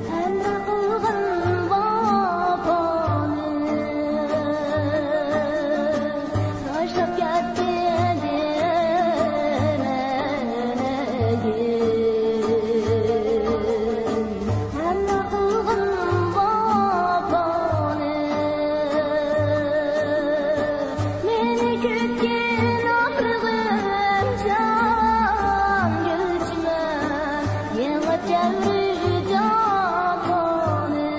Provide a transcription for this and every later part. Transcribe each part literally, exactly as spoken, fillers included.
ھەمراھ قىلغىن ۋاپانى، تاشلاپ كەتتى دېمەگىن. ھەمراھ قىلغىن ۋاپانى، مېنى كۈتكىن ئاغرىغىم جان گۈلچىمەن، يېڭى دەۋر جاپانى.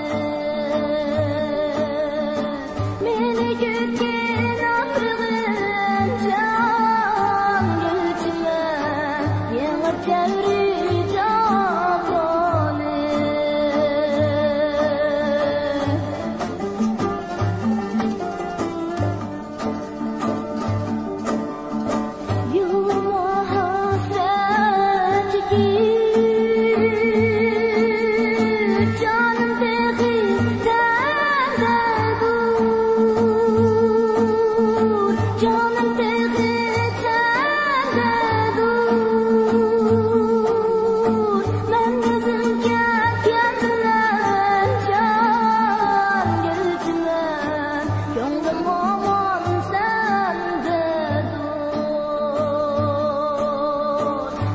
مېنى كۈتكىن ئاغرىغىم جان گۈلچىمەن، يېڭى دەۋر جاپانى. يىغلىما ھەسرەتكە، جانىم تېخى تەندەدۇر. جانىم تېخى تەندەدۇر. مەن ئۆزۈم كەتكەن بىلەن جان گۈلچىمەن، كۆڭلۈم ھامان سەندەدۇر.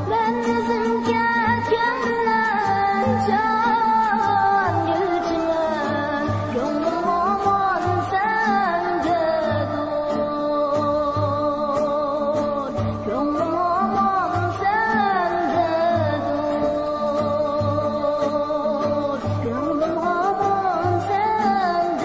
مەن ئۆزۈم كەتكەن بىلەن جان گۈلچىمەن، كۆڭلۈم ھامان سەندەدۇر. كۆڭلۈم ھامان سەندەدۇر. كۆڭلۈم ھامان سەندەدۇر.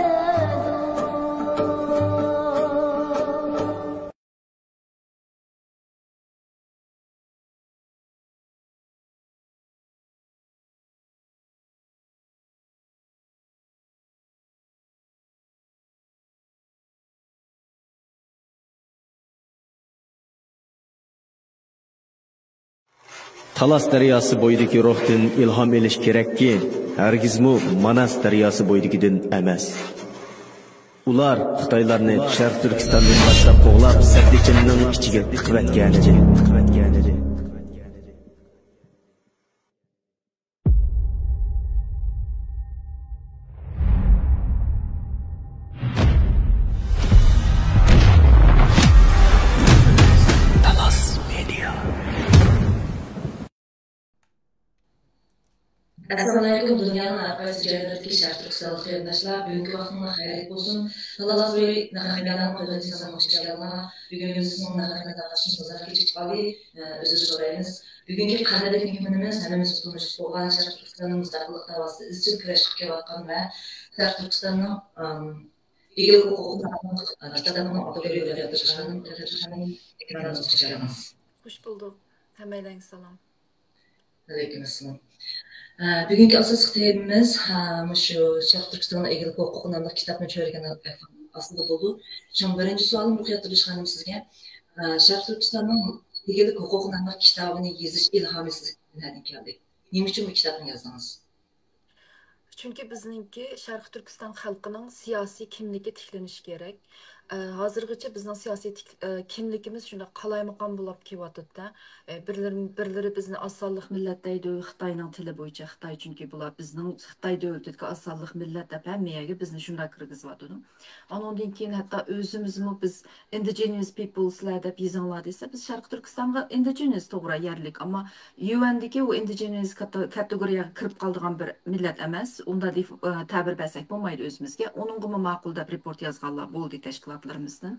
تالاس دەرياسى بويىدىكى روھتىن ئىلھام ئېلىش كېرەككى، ھەرگىزمۇ ماناس دەرياسى بويىدىكىدىن ئەمەس. ئۇلار خىتايلارنى شەرقىي تۈركىستاندىن باشلاپ قوغلاپ، سەددىچىننىڭ ئىچىگە تىقىۋەتكەنىدى. ئەسسالامۇئەلەيكۇم، دۇنيانىڭ ھەر قايسى جايلىرىدىكى شەرقىي تۈركىستانلىق قېرىنداشلار، بۈگۈنكى ۋاقتىڭلار خەيرلىك بولسۇن. تاللاس بويى نەق مەيدانىنىڭ قۇدرىتى سازا مۇشتىيالما. بۈگۈن بىزنىڭ نەق مەيدان قاتناشمىز بازار كېچىكىپ قالدى. ئە، ئۆزۈر سورايمىز. بۈگۈنكى قەدىرلىك مېھمىنىمىز ھەممىمىز تونۇشلۇق بولغان شەرقىي تۈركىستاننىڭ مۇستەقىللىق داۋاسىدا ئىزچىل كۈرەش قىلىپ كېلىۋاتقان ۋە شەرقىي تۈركىستاننىڭ، ئام، ئىگىلىك ھوقۇقى ناملىق، ئە، كىتابىنىڭ ئاپتورى رەبىئەتۇر خانىم، رەبىئەتۇر خانىم، ئېكرانىمىزغا چىقىرىڭىز. خوش بولدۇق. ھەممەيلەنگە سالام. ۋەئەلەيكۇم ئەسسالام. ئە، بۈگۈنكى ئاساسلىق تېمىمىز، ھە، مۇشۇ شەرقىي تۈركىستاننىڭ ئىگىلىك ھوقۇقى ناملىق كىتابنى چۆرىگەن ئاستىدا بولىدۇ. شۇڭا بىرىنچى سوئالىم رۇقىيە تۇردۇش خانىم سىزگە. ئە، شەرقىي تۈركىستاننىڭ ئىگىلىك ھوقۇقى ناملىق كىتابىنى يېزىش ئىلھامى سىزگە نەدىن كەلدى؟ نېمە ئۈچۈن بۇ كىتابنى يازدىڭىز؟ چۈنكى بىزنىڭكى شەرقىي تۈركىستان خەلقىنىڭ سىياسىي كىملىكى تىكلىنىشى كېرەك. ئە، ھازىرغىچە بىزنىڭ سىياسىي تىك-، ئە، كىملىكىمىز شۇنداق قالايمىقان بولاپ كېلىۋاتىدۇ-دە. ئە، بىرلىرى، بىرلىرى بىزنى ئاز سانلىق مىللەت دەيدۇ، خىتاينىڭ تىلى بويىچە خىتاي، چۈنكى بۇلار بىزنىڭ خىتاي دۆلىتىدىكى ئاز سانلىق مىللەت دەپ ھەممە يەرگە بىزنى شۇنداق كىرگۈزۈۋاتىدۇ. ئانىڭدىن كېيىن ھەتتا ئۆزىمىزمۇ بىز indigenous peoplesلەر دەپ يېزىڭلار دېسە، بىز شەرقىي تۈركىستانغا indigenous توغرا يەرلىك، ئەمما يۇ ئېندىكى ئۇ indigenous كاتا-، كاتېگورىيەگە كىرىپ قالىدىغان بىر مىللەت ئەمەس. ئۇنداق دېف-، ئە، تەبىر بەرسەك بولمايدۇ ئۆزىمىزگە. ئۇنىڭغىمۇ ماقۇل دەپ رېپورت يازغانلار بولدى تەشكىلاتلىرىمىزدىن.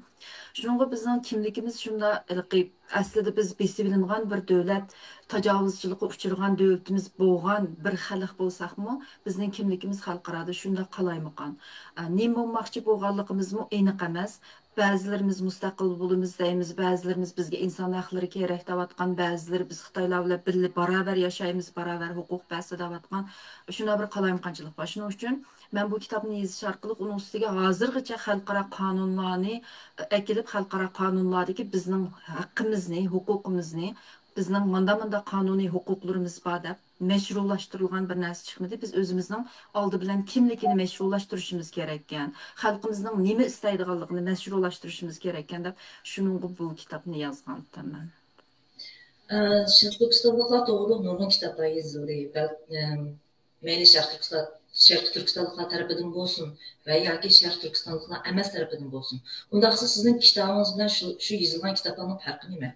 شۇنىڭغا بىزنىڭ كىملىكىمىز شۇنداق ھېلىقى ئەسلىدە بىز بېسىۋېلىنغان بىر دۆلەت، تاجاۋۇزچىلىققا ئۇچرىغان دۆلىتىمىز بولغان بىر خەلق بولساقمۇ، بىزنىڭ كىملىكىمىز خەلقئارادا شۇنداق قالايمىقان. ئە، نېمە بولماقچى بولغانلىقىمىزمۇ ئېنىق ئەمەس. بەزىلىرىمىز مۇستەقىل بولىمىز دەيمىز، بەزىلىرىمىز بىزگە ئىنسان ھەقلىرى كېرەك دەۋاتقان، بەزىلىرى بىز خىتايلار بىلەن بىللە باراۋەر ياشايمىز، باراۋەر ھوقۇق بەرسە دەۋاتقان، شۇنداق بىر قالايمىقانچىلىق بار. شۇنىڭ ئۈچۈن مەن بۇ كىتابنى يېزىش ئارقىلىق ئۇنىڭ ئۈستىگە ھازىرغىچە خەلقئارا قانۇنلارنى ئەكېلىپ، خەلقئارا قانۇنلاردىكى بىزنىڭ ھەققىمىزنى، ھوقۇقىمىزنى، بىزنىڭ مانداق-مانداق قانۇنىي ھوقۇقلىرىمىز بار دەپ مەشرۇلاشتۇرۇلغان بىر نەرسە چىقمىدى. بىز ئۆزىمىزنىڭ ئالدى بىلەن كىملىكىنى مەشرۇلاشتۇرۇشىمىز كېرەككەن، خەلقىمىزنىڭ نېمە ئىستەيدىغانلىقىنى مەشرۇلاشتۇرۇشىمىز كېرەككەن دەپ، شۇنىڭغا بۇ كىتابنى يازغانتىمەن. ئە، شەرقىي تۈركىستانلىقلار توغرۇلۇق نۇرغۇن كىتابلار يېزىلدى. بەل-، ئەم، مەيلى شەرقىي تۈركىستان، شەرقىي تۈركىستانلىقلار تەرىپىدىن بولسۇن ۋە ياكى شەرقىي تۈركىستانلىقلار ئەمەس تەرىپىدىن بولسۇن. ئۇنداقسا سىزنىڭ كىتابىڭىز بىلەن شۇ، شۇ يېزىلغان كىتابلارنىڭ پەرقى نېمە؟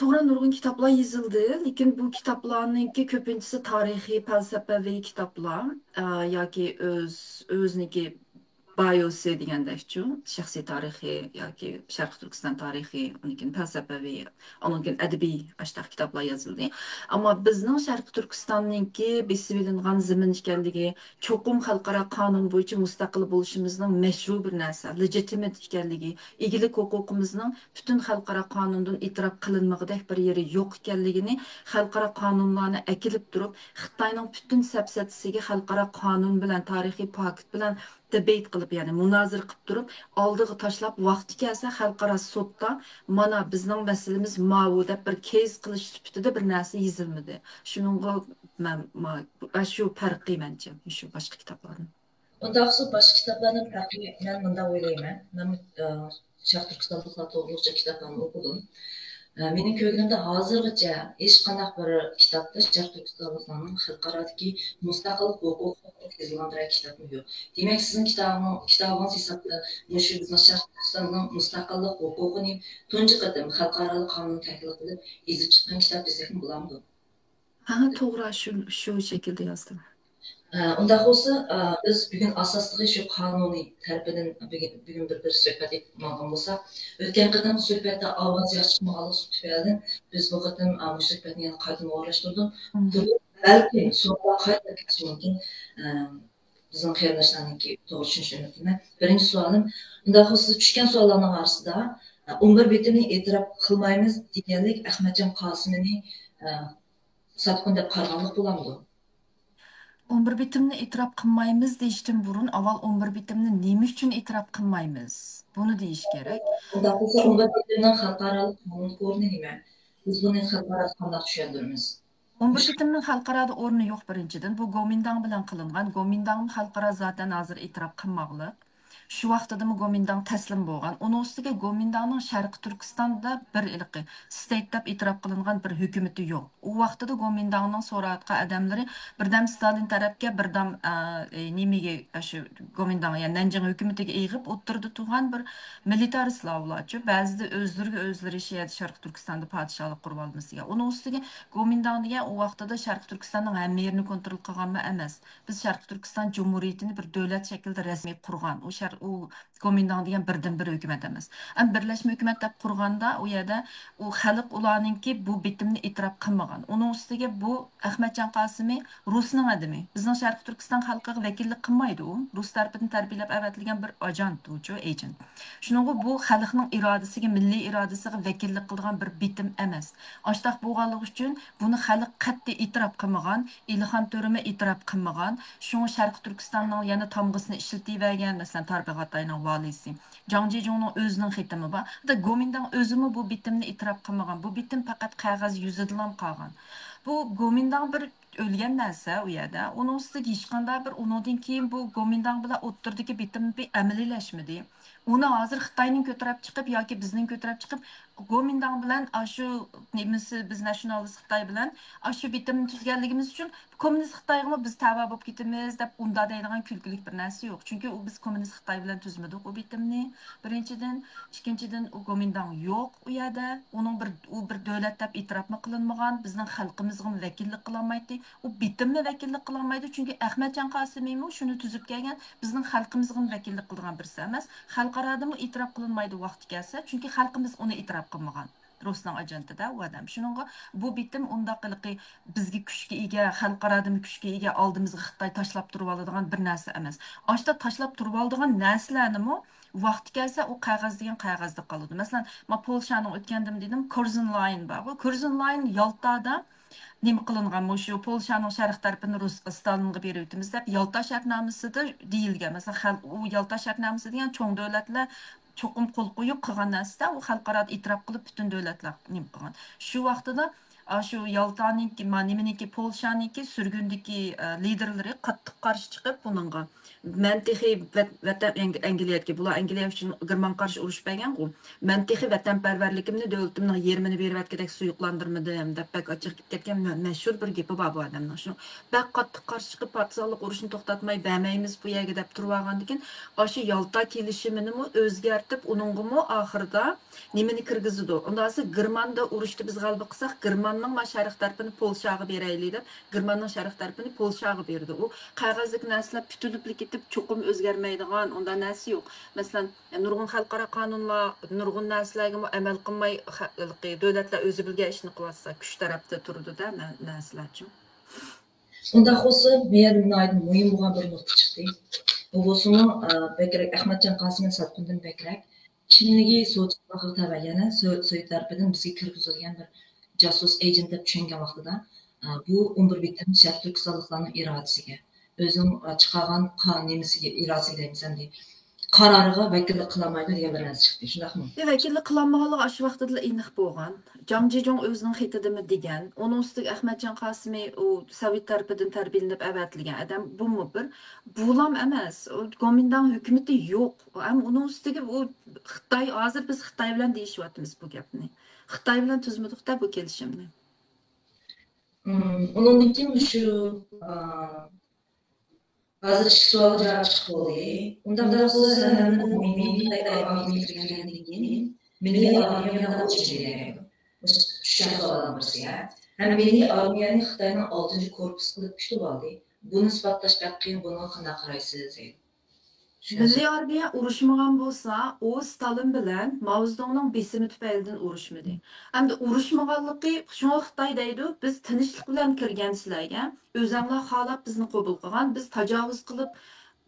توغرا، نۇرغۇن كىتابلار يېزىلدى، لېكىن بۇ كىتابلارنىڭكى كۆپىنچىسى تارىخىي، پەلسەپىۋى كىتابلار، ئە، ياكى ئۆز، ئۆزىنىڭكى بايوسى دېگەندەكچۇ، شەخسىي تارىخى ياكى شەرقىي تۈركىستان تارىخى، ئاندىن كېيىن پەلسەپىۋى، ئاندىن كېيىن ئەدەبىي ئاشتاق كىتابلار يېزىلدى. ئەمما بىزنىڭ شەرقىي تۈركىستاننىڭكى بېسىۋېلىنغان زېمىن ئىكەنلىكى، چوقۇم خەلقئارا قانۇن بويىچە مۇستەقىل بولۇشىمىزنىڭ مەشرۇ بىر نەرسە، لېجىتىمىت ئىكەنلىكى، ئىگىلىك ھوقۇقىمىزنىڭ پۈتۈن خەلقئارا قانۇندىن ئېتىراپ قىلىنمىغۇدەك بىر يېرى يوق ئىكەنلىكىنى، خەلقئارا قانۇنلارنى ئەكېلىپ تۇرۇپ، خىتاينىڭ پۈتۈن سەپسەتىسىگە خەلقئارا قانۇن بىلەن، تارىخىي پاكىت بىلەن دېبېيت قىلىپ، يەنى مۇنازىرە قىلىپ تۇرۇپ، ئالدىغا تاشلاپ، ۋاقتى كەلسە خەلقئارا سوتتا، مانا بىزنىڭ مەسىلىمىز ماۋۇ دەپ بىر كەيس قىلىش سۈپىتىدە بىر نەرسە يېزىلمىدى. شۇنىڭغا مەن، ما-، شۇ پەرقى مەنچە، شۇ باشقا كىتابلاردىن. ئۇنداقسا باشقا كىتابلاردىن پەرقى، مەن مۇنداق ئويلايمەن. مەن، ئە، شەرقىي تۈركىستانلىقلار توغرىلىقچە كىتابلارنى ئوقۇدۇم. ئە، مېنىڭ كۆرگىنىمدە ھازىرغىچە ھېچقانداق بىر كىتابتا شەرقىي تۈركىستانلىقلارنىڭ خەلقئارادىكى مۇستەقىللىق ھوقۇقى توغرىلىق يېزىلغان بىرەر كىتابمۇ يوق. دېمەك، سىزنىڭ كىتابىڭ-، كىتابىڭىز ھېسابتا مۇشۇ بىزنىڭ شەرقىي تۈركىستاننىڭ مۇستەقىللىق ھوقۇقىنى تۇنجى قېتىم خەلقئارالىق قانۇن تەھلىل قىلىپ يېزىپ چىققان كىتاب دېسەكمۇ بولامدۇ؟ ھە، توغرا، شۇ، شۇ شەكىلدە يازدىم. ئە، ئۇنداق بولسا، ئە، بىز بۈگۈن ئاساسلىقى شۇ قانۇنىي تەرىپىدىن بۈگۈن، بۈگۈن بىر، بىر سۆھبەت ئېلىپ ماڭغان بولساق، ئۆتكەن قېتىمقى سۆھبەتتە ئاۋاز ياخشى چىقمىغانلىقى تۈپەيلىدىن بىز بۇ قېتىم، ئە، مۇشۇ سۆھبەتنى يەنە قايتىدىن ئورۇنلاشتۇردۇم. مم. بەلكىم سوئاللار قايتا كېلىشى مۇمكىن. ئە، بىزنىڭ قېرىنداشلارنىڭكى توغرا چۈشىنىشىنى ئۈمىد قىلىمەن. بىرىنچى سوئالىم، ئۇنداق بولسا سىزگە چۈشكەن سوئاللارنىڭ ئارىسىدا، ئە، ئون بىر بېتىمنى ئېتىراپ قىلمايمىز دېگەنلىك ئەخمەتجان قاسىمىنى، ئە، ساتقىن دەپ قارىغانلىق بولامدۇ؟ ئون بىر بېتىمنى ئېتىراپ قىلمايمىز دېيىشتىن بۇرۇن، ئاۋۋال ئون بىر بېتىمنى نېمە ئۈچۈن ئېتىراپ قىلمايمىز؟ بۇنى دېيىش كېرەك. ئۇنداق بولسا، ئون بىر بېتىمنىڭ خەلقئارالىق قانۇندىكى ئورنى نېمە؟ بىز بۇنى خەلقئاراغا قانداق چۈشەندۈرىمىز؟ ئون بىر بېتىمنىڭ خەلقئارادا ئورنى يوق، بىرىنچىدىن. بۇ گومىنداڭ بىلەن قىلىنغان. گومىنداڭمۇ خەلقئارا زاتەن ھازىر ئېتىراپ قىلماقلىق. شۇ ۋاقتىدىمۇ گومىنداڭ تەسلىم بولغان. ئۇنىڭ ئۈستىگە گومىنداڭنىڭ شەرقىي تۈركىستاندا بىر ھېلىقى ستېيت دەپ ئېتىراپ قىلىنغان بىر ھۆكۈمىتى يوق. ئۇ ۋاقتىدا گومىنداڭنىڭ سوراتقان ئادەملىرى بىردەم ستالىن تەرەپكە، بىردەم، ئە، ئە، نېمىگە، ئاشۇ گومىنداڭ، يەنى نەنجىڭ ھۆكۈمىتىگە ئېغىپ، ئوتتۇرىدا تۇرغان بىر مىلىتارىستلار ئۇلارچۇ. بەزىدە ئۆزلىرىگە ئۆزلىرى شۇ يەردە شەرقىي تۈركىستاندا پادىشاھلىق قۇرۇۋالمىسىغا. ئۇنىڭ ئۈستىگە گومىنداڭ دېگەن ئۇ ۋاقتىدا شەرقىي تۈركىستاننىڭ ھەممە يېرىنى كونترول قىلغانمۇ ئەمەس. بىز شەرقىي تۈركىستان جۇمھۇرىيىتىنى بىر دۆلەت شەكلىدە رەسمىي قۇرغان. ئۇ شەر-، ئۇ گومىنداڭ دېگەن بىردىنبىر ھۆكۈمەت ئەمەس. ئەمما بىرلەشمە ھۆكۈمەت دەپ قۇرغاندا، ئۇ يەردە ئۇ خەلق ئۇلارنىڭكى بۇ بېتىمنى ئېتىراپ قىلمىغان. ئۇنىڭ ئۈستىگە بۇ ئەخمەتجان قاسىمى رۇسنىڭ ئادىمى. بىزنىڭ شەرقىي تۈركىستان خەلقىگە ۋەكىللىك قىلمايدۇ ئۇ. رۇس تەرىپىدىن تەربىيەلەپ ئەۋەتىلگەن بىر ئاژانت ئۇچۇ، ئېجېنت. شۇنىڭغا بۇ خەلقنىڭ ئىرادىسىگە، مىللىي ئىرادىسىغا ۋەكىللىك قىلىدىغان بىر بېتىم ئەمەس. ئاشتاق بولغانلىقى ئۈچۈن بۇنى خەلق قەتئىي ئېتىراپ قىلمىغان، ئىلھام تۆرىمۇ ئېتىراپ قىلمىغان. شۇڭا شەرقىي تۈركىستاننىڭ يەنە تامغىسىنى ئىشلىتىۋەرگەن، مەسىلەن، تارباغاتاينىڭ ۋالىسى جاڭ جىجۇڭنىڭ ئۆزىنىڭ خېتىمى بار. ھەتتا گومىنداڭ ئۆزىمۇ بۇ بېتىمنى ئېتىراپ قىلمىغان. بۇ بېتىم پەقەت قەغەز يۈزىدىلا قالغان. بۇ گومىنداڭ بىر ئۆلگەن نەرسە ئۇ يەردە. ئۇنىڭ ئۈستىگە ھېچقانداق بىر، ئۇنىڭدىن كېيىن بۇ گومىنداڭ بىلەن ئوتتۇرىدىكى بېتىم بىر ئەمەلىيلەشمىدى. ئۇنى ھازىر خىتاينىڭ كۆتۈرۈپ چىقىپ ياكى بىزنىڭ كۆتۈرۈپ چىقىپ، گومىنداڭ بىلەن ئاشۇ نېمىسى، بىز ناشونالىست خىتاي بىلەن ئاشۇ بېتىمنى تۈزگەنلىكىمىز ئۈچۈن كوممۇنىست خىتايغىمۇ بىز تەۋە بولۇپ كېتىمىز دەپ ئۇنداق دەيدىغان كۈلكىلىك بىر نەرسە يوق. چۈنكى ئۇ، بىز كوممۇنىست خىتاي بىلەن تۈزمىدۇق ئۇ بېتىمنى، بىرىنچىدىن. ئىككىنچىدىن، ئۇ گومىنداڭ يوق ئۇ يەردە. ئۇنىڭ بىر، ئۇ بىر دۆلەت دەپ ئېتىراپمۇ قىلىنمىغان، بىزنىڭ خەلقىمىزغىمۇ ۋەكىللىك قىلالمايتتى. ئۇ بېتىممۇ ۋەكىللىك قىلالمايدۇ، چۈنكى ئەخمەتجان قاسىمىمۇ شۇنى تۈزۈپ كەلگەن، بىزنىڭ خەلقىمىزغىمۇ ۋەكىللىك قىلىدىغان بىرسى ئەمەس. خەلقئارادىمۇ ئېتىراپ قىلىنمايدۇ ۋاقتى كەلسە، چۈنكى خەلقىمىز ئۇنى ئېتىراپ قىلمىغان. رۇسنىڭ ئاجېنتىدا ئۇ ئادەم. شۇنىڭغا بۇ بېتىم ئۇنداق ھېلىقى بىزگە كۈچكە ئىگە، خەلقئارادىمۇ كۈچكە ئىگە، ئالدىمىزغا خىتاي تاشلاپ تۇرۇۋالىدىغان بىر نەرسە ئەمەس. ئاشتا تاشلاپ تۇرۇۋالىدىغان نەرسىلەرنىمۇ ۋاقتى كەلسە ئۇ قەغەز دېگەن قەغەزدە قالىدۇ. مەسىلەن، ما پولشانىڭ ئۆتكەندىمۇ دېدىم، كورزۇن لاين بارغۇ. كورزۇن لاين يالتادا نېمە قىلىنغان، مۇشۇ پولشانىڭ شەرق تەرىپىنى رۇس، ستالىنغا بېرىۋېتىمىز دەپ يالتا شەرتنامىسىدا دېيىلگەن. مەسىلەن، خەل-، ئۇ يالتا شەرتنامىسى دېگەن چوڭ دۆلەتلەر چوقۇم قول قويۇپ قىلغان نەرسىدە، ئۇ خەلقئارادا ئېتىراپ قىلىپ پۈتۈن دۆلەتلەر نېمە قىلغان. شۇ ۋاقتىدا، ئاشۇ يالتانىڭكى، ما، نېمىنىڭكى، پولشانىڭكى سۈرگۈندىكى، ئە، لىدېرلىرى قاتتىق قارشى چىقىپ بۇنىڭغا. مەن تېخى ۋەت-، ۋەتەن ئەنگ-، ئەنگلىيەدىكى، بۇلار ئەنگلىيە ئۈچۈن گېرمانغا قارشى ئۇرۇش بەرگەنغۇ. مەن تېخى ۋەتەنپەرۋەرلىكىمنى دۆلىتىمنىڭ يېرىمىنى بېرىۋەتكۈدەك سۇيۇقلاندۇرمىدىم دەپ بەك ئاچچىق كەتكەن مە-، مەشھۇر بىر گېپى بار بۇ ئادەمنىڭ. شۇ بەك قاتتىق قارشى چىقىپ، پارتىزانلىق ئۇرۇشىنى توختاتماي بەرمەيمىز بۇ يەرگە دەپ تۇرۇۋالغاندىكىن، ئاشۇ يالتا كېلىشىمىنىمۇ ئۆزگەرتىپ، ئۇنىڭغىمۇ ئاخىرىدا نېمىنى كىرگۈزىدۇ؟ ئۇنداق دېسە، گېرماندا ئۇرۇشتا بىز غەلىبە قىلساق، گېرماننىڭ ما شەرق تەرىپىنى پولشاغا بېرەيلى دەپ، گېرماننىڭ شەرق تەرىپىنى پولشاغا بېرىدۇ. ئۇ قەغەزدىكى نەرسىلەر پۈتۈلۈپلا كېتىپ، چوقۇم ئۆزگەرمەيدىغان ئۇنداق نەرسە يوق. مەسىلەن، نۇرغۇن خەلقئارا قانۇنلار، نۇرغۇن نەرسىلەرگىمۇ ئەمەل قىلماي، خە-، دۆلەتلەر ئۆزى بىلگەن ئىشنى قىلىۋاتسا، كۈچ تەرەپتە تۇرىدۇ-دە، نە-، نەرسىلەرچۇ. ئۇنداق بولسا، بۇ يەردە ناھايىتى مۇھىم بولغان بىر نۇقتا چىقتى. بۇ بولسىمۇ، ئە، بەكرەك ئەخمەتجان قاسىمنىڭ ساتقىنىدىن بەكرەك، چىندىكى سوۋېت ئىتتىپاقىغا تەۋە، يەنى سو-، سوۋېت تەرىپىدىن بىزگە كىرگۈزۈلگەن بىر جاسۇس ئېجېنت دەپ چۈشەنگەن ۋاقتىدا، ئە، بۇ ئون بىر بېتىم شەرقىي تۈركىستانلىقلارنىڭ ئىرادىسىگە، ئۆزىنىڭ، ئە، چىقارغان قا-، نېمىسىگە، ئىرادىسىگە دەيمىز ئەمدى، قارارىغا ۋەكىللىك قىلالمايدۇ دېگەن بىر نەرسە چىقتى، شۇنداقمۇ؟ ۋەكىللىك قىلالمىغانلىقى ئاشۇ ۋاقتىدىلا ئېنىق بولغان. جاڭ جىجۇڭ ئۆزىنىڭ خېتىدىمۇ دېگەن. ئۇنىڭ ئۈستىگە ئەخمەتجان قاسىمى ئۇ سوۋېت تەرىپىدىن تەربىيەلىنىپ ئەۋەتىلگەن ئادەم، بۇمۇ بىر. بۇلام ئەمەس، ئۇ گومىنداڭ ھۆكۈمىتى يوق. ھەم ئۇنىڭ ئۈستىگە ئۇ خىتاي، ھازىر بىز خىتاي بىلەن دېيىشىۋاتىمىز بۇ گەپنى. خىتاي بىلەن تۈزمىدۇق-دە بۇ كېلىشىمنى. مم، ئۇنىڭدىن كېيىن مۇشۇ، ئا، ھازىر ئىككى سوئال جاۋاب چىقىپ بولدى. ئۇنداق بولسا، سەن مىللىي ئارمىيەگە كىرگەندىن كېيىن، مىللىي ئارمىيە بىلەن ئۇرۇشمىدى دەيدۇ. چۈشكەن سوئالنىڭ بىرسى. ھەم مىللىي ئارمىيەنى خىتاينىڭ ئالتىنچى كورپۇسى قىلىپ كۈتۈۋالدى. بۇنى ئىسپاتلاش بەك قىيىن، بۇنىڭغا قانداق قارايسىز دەيدۇ. مىللىي ئارمىيە ئۇرۇشمىغان بولسا، ئۇ ستالىن بىلەن ماۋزېدۇڭنىڭ بېسىمى تۈپەيلىدىن ئۇرۇشمىدى. ئەمدى ئۇرۇشمىغانلىقى، شۇڭا خىتاي دەيدۇ، بىز تىنچلىق بىلەن كىرگەن سىلەرگە، ئۆزەڭلار خالاپ بىزنى قوبۇل قىلغان، بىز تاجاۋۇز قىلىپ،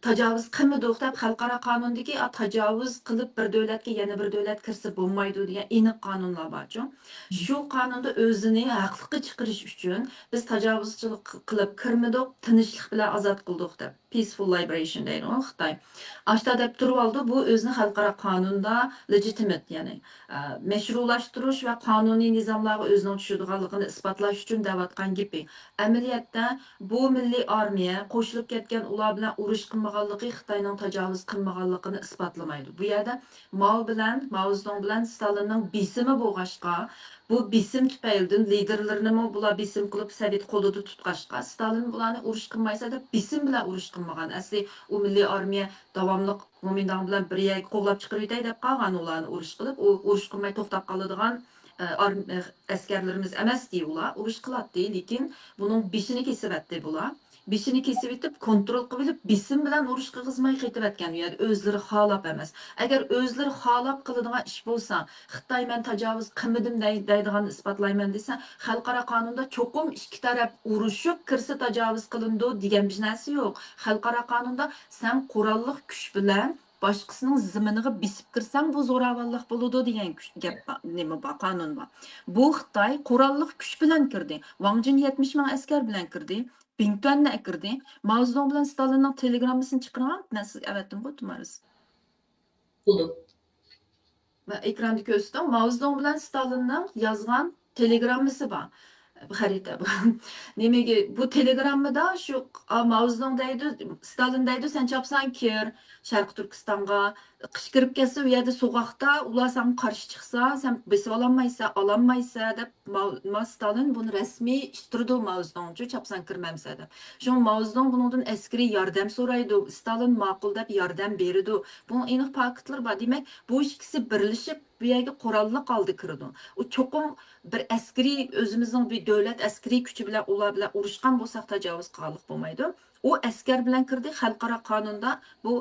تاجاۋۇز قىلمىدۇق دەپ خەلقئارا قانۇندىكى، ئا، تاجاۋۇز قىلىپ بىر دۆلەتكە يەنە بىر دۆلەت كىرسە بولمايدۇ دېگەن ئېنىق قانۇنلار بارچۇ. شۇ قانۇندا ئۆزىنى ھەقلىققا چىقىرىش ئۈچۈن، بىز تاجاۋۇزچىلىق قىلىپ كىرمىدۇق، تىنچلىق بىلەن ئازاد قىلدۇق دەپ. Peaceful liberation دەيدىغۇ خىتاي. ئاشتا دەپ تۇرۇۋالىدۇ، بۇ ئۆزىنى خەلقئارا قانۇندا لېگىتىمېت، يەنى، ئە، مەشرۇلاشتۇرۇش ۋە قانۇنىي نىزاملارغا ئۆزىنىڭ چۈشىدىغانلىقىنى ئىسپاتلاش ئۈچۈن دەۋاتقان گېپى. ئەمەلىيەتتە بۇ مىللىي ئارمىيە قوشۇلۇپ كەتكەن ئۇلار بىلەن ئۇرۇش قىلمىغانلىقى خىتاينىڭ تاجاۋۇز قىلمىغانلىقىنى ئىسپاتلىمايدۇ. بۇ يەردە ماۋ بىلەن، ماۋزېدۇڭ بىلەن ستالىننىڭ بېسىمى بولغاچقا، بۇ بېسىم تۈپەيلىدىن لىدېرلىرىنىمۇ بۇلار بېسىم قىلىپ سوۋېت قولىدا تۇتقاچقا، ستالىن بۇلارنى ئۇرۇش قىلمايسەن دەپ بېسىم بىلەن ئۇرۇش قىلمىغان. ئەسلى ئۇ مىللىي ئارمىيە داۋاملىق گومىنداڭ بىلەن بىر يەرگە قوغلاپ چىقىرىۋېتەي دەپ قالغان ئۇلارنى ئۇرۇش قىلىپ، ئۇ ئۇرۇش قىلماي توختاپ قالىدىغان، ئە، ئارم-، ئە، ئەسكەرلىرىمىز ئەمەستى ئۇلار. ئۇرۇش قىلاتتى، لېكىن بۇنىڭ بېشىنى كېسىۋەتتى بۇلار. بېشىنى كېسىۋېتىپ، كونترول قىلىۋېلىپ، بېسىم بىلەن ئۇرۇش قىلغۇزماي قېتىۋەتكەن ئۇ يەردە ئۆزلىرى خالاپ ئەمەس. ئەگەر ئۆزلىرى خالاپ قىلىدىغان ئىش بولسا، خىتاي مەن تاجاۋۇز قىلمىدىم دەي-، دەيدىغاننى ئىسپاتلايمەن دېسە، خەلقئارا قانۇندا چوقۇم ئىككى تەرەپ ئۇرۇشۇپ كىرسە تاجاۋۇز قىلىنىدۇ دېگەن بىر نەرسە يوق. خەلقئارا قانۇندا سەن قوراللىق كۈچ بىلەن باشقىسىنىڭ زېمىنىغا بېسىپ كىرسەڭ، بۇ زوراۋانلىق بولىدۇ دېگەن كۈچ، گەپ بار، نېمە بار، قانۇن بار. بۇ خىتاي قوراللىق كۈچ بىلەن كىردى. ۋاڭ جىن يەتمىش مىڭ ئەسكەر بىلەن كىردى. بىڭتۈەننى ئەكىردى. ماۋزېدۇڭ بىلەن ستالىننىڭ تېلېگراممىسىنى چىقىرىڭ، مەن سىزگە ئەۋەتتىمغۇ، تۇمارىس. بولدى. مەن ئېكراندا كۆرسىتىڭ. ماۋزېدۇڭ بىلەن ستالىننىڭ يازغان تېلېگراممىسى بار. خەرىتە بۇ. نېمىگە، بۇ تېلېگراممىدا شۇ، ئا، ماۋزېدۇڭ دەيدۇ، ستالىن دەيدۇ، سەن چاپسان كىر شەرقىي تۈركىستانغا. قىش كىرىپ كەتسە، ئۇ يەردە سوغۇقتا ئۇلار ساڭا قارشى چىقسا، سەن بېسىۋالالمايسەن، ئالالمايسەن دەپ، ماۋ-، ما ستالىن بۇنى رەسمىي ئىتتىرىدۇ ماۋزېدۇڭچۇ، چاپسان كىرمەمسەن دەپ. شۇڭا ماۋزېدۇڭ بۇنىڭدىن ئەسكىرىي ياردەم سورايدۇ. ستالىن ماقۇل دەپ ياردەم بېرىدۇ. بۇنىڭ ئېنىق پاكىتلىرى بار. دېمەك، بۇ ئىككىسى بىرلىشىپ بۇ يەرگە قوراللىق ھالدا كىرىدۇ. ئۇ چوقۇم بىر ئەسكىرىي، ئۆزىمىزنىڭ بىر دۆلەت ئەسكىرىي كۈچى بىلەن ئۇلار بىلەن ئۇرۇشقان بولساق تاجاۋۇز قىلغانلىق بولمايدۇ. ئۇ ئەسكەر بىلەن كىردى، خەلقئارا قانۇندا بۇ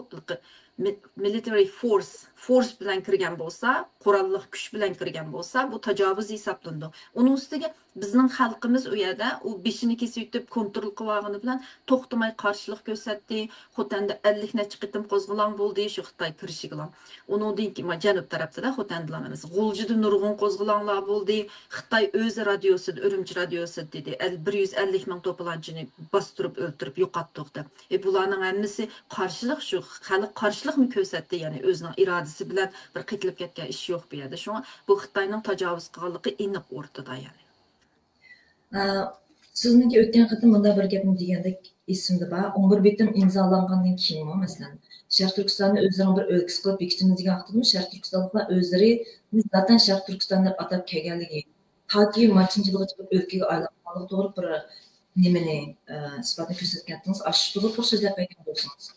مىلىتەرى فورس، فورس بىلەن كىرگەن بولسا، قوراللىق كۈچ بىلەن كىرگەن بولسا، بۇ تاجاۋۇز ھېسابلىنىدۇ. ئۇنىڭ ئۈستىگە بىزنىڭ خەلقىمىز ئۇ يەردە ئۇ بېشىنى كېسىۋېتىپ كونترول قىلىۋالغىنى بىلەن توختىماي قارشىلىق كۆرسەتتى. خوتەندە ئەللىك نەچچە قېتىم قوزغىلاڭ بولدى شۇ خىتاي كىرىشىگىلا. ئۇنىڭدىن كېيىن، ما، جەنۇب تەرەپتىدە، خوتەندىلا ئەمەس، غۇلجىدا نۇرغۇن قوزغىلاڭلار بولدى. خىتاي ئۆزى رادىيوسىدا، ئۈرۈمچى رادىيوسىدا دېدى، ئەل-، بىر يۈز ئەللىك مىڭ توپىلاڭچىنى باستۇرۇپ ئۆلتۈرۈپ يوقاتتۇق دەپ. ئى، بۇلارنىڭ ھەممىسى قارشىلىق، شۇ خەلق قارشىلىقمۇ كۆرسەتتى، يەنى ئۆزىنىڭ ئىرادىسى بىلەن بىر قېتىلىپ كەتكەن ئىش يوق بۇ يەردە. شۇڭا بۇ خىتاينىڭ تاجاۋۇز قىلغانلىقى ئېنىق ئورتىدا، يەنى. ئە، سىزنىڭكى ئۆتكەن قېتىم مۇنداق بىر گەپنى دېگەندەك، ئېسىمدە بار. ئون بىر بېتىم ئىمزالانغاندىن كېيىنمۇ، مەسىلەن، شەرقىي تۈركىستاننى ئۆزلىرىنىڭ بىر ئۆلكىسى قىلىپ بېكىتىمىز دېگەن ۋاقتىدىمۇ، شەرقىي تۈركىستانلىقلار ئۆزلىرىنى زاتەن شەرقىي تۈركىستان دەپ ئاتاپ كەلگەنلىكى، تاكى مانچىنچى يىلغىچە بىر ئۆلكىگە ئايلانغانلىقى توغرىلىق بىر نېمىنى، ئە، ئىسپاتنى كۆرسەتكەنتىڭىز، ئاشۇ توغرىلىق بىر سۆزلەپ بەرگەن بولسىڭىز.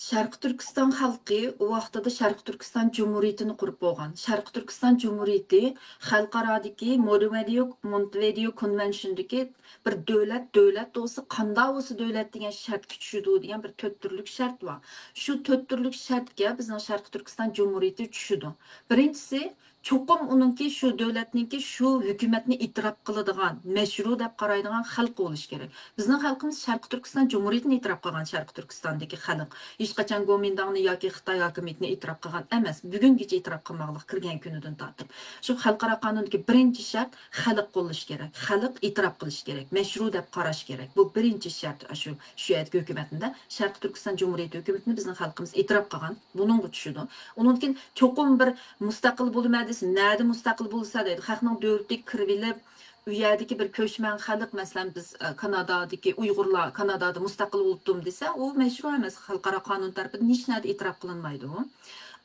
شەرقىي تۈركىستان خەلقى ئۇ ۋاقتىدا شەرقىي تۈركىستان جۇمھۇرىيىتىنى قۇرۇپ بولغان. شەرقىي تۈركىستان جۇمھۇرىيىتى خەلقئارادىكى مونتېۋىدېئو، مونتېۋىدېئو كونۋېنشنىدىكى بىر دۆلەت، دۆلەت بولسا، قانداق بولسا دۆلەت دېگەن شەرتكە چۈشىدۇ دېگەن بىر تۆت تۈرلۈك شەرت بار. شۇ تۆت تۈرلۈك شەرتكە بىزنىڭ شەرقىي تۈركىستان جۇمھۇرىيىتى چۈشىدۇ. بىرىنچىسى، چوقۇم ئۇنىڭكى، شۇ دۆلەتنىڭكى، شۇ ھۆكۈمەتنى ئېتىراپ قىلىدىغان، مەشرۇ دەپ قارايدىغان خەلق بولۇشى كېرەك. بىزنىڭ خەلقىمىز شەرقىي تۈركىستان جۇمھۇرىيىتىنى ئېتىراپ قىلغان شەرقىي تۈركىستاندىكى خەلق. ھېچقاچان گومىنداڭنى ياكى خىتاي ھاكىمىيىتىنى ئېتىراپ قىلغان ئەمەس. بۈگۈنگىچە ئېتىراپ قىلماقلىق كىرگەن كۈنىدىن تارتىپ. شۇ خەلقئارا قانۇندىكى بىرىنچى شەرت خەلق بولۇشى كېرەك. خەلق ئېتىراپ قىلىشى كېرەك. مەشرۇ دەپ قاراشى كېرەك. بۇ بىرىنچى شەرت، شۇ، شۇ يەردىكى ھۆكۈمەتنى، شەرقىي تۈركىستان جۇمھۇرىيىتى ھۆكۈمىتىنى بىزنىڭ خەلقىمىز ئېتىراپ قىلغان. بۇنىڭغا چۈشىدۇ. ئۇنىڭدىن كېيىن چوقۇم بىر مۇستەقىل بولىمەن دېسە، نەدە مۇستەقىل بولسا دەيدۇ. خەقنىڭ دۆلىتىگە كىرىۋېلىپ، ئۇ يەردىكى بىر كۆچمەن خەلق، مەسىلەن، بىز، ئە، كانادادىكى ئۇيغۇرلار كانادادا مۇستەقىل بولۇپتۇم دېسە، ئۇ مەشرۇ ئەمەس، خەلقئارا قانۇن تەرىپىدىن ھېچ نەدە ئېتىراپ قىلىنمايدۇ.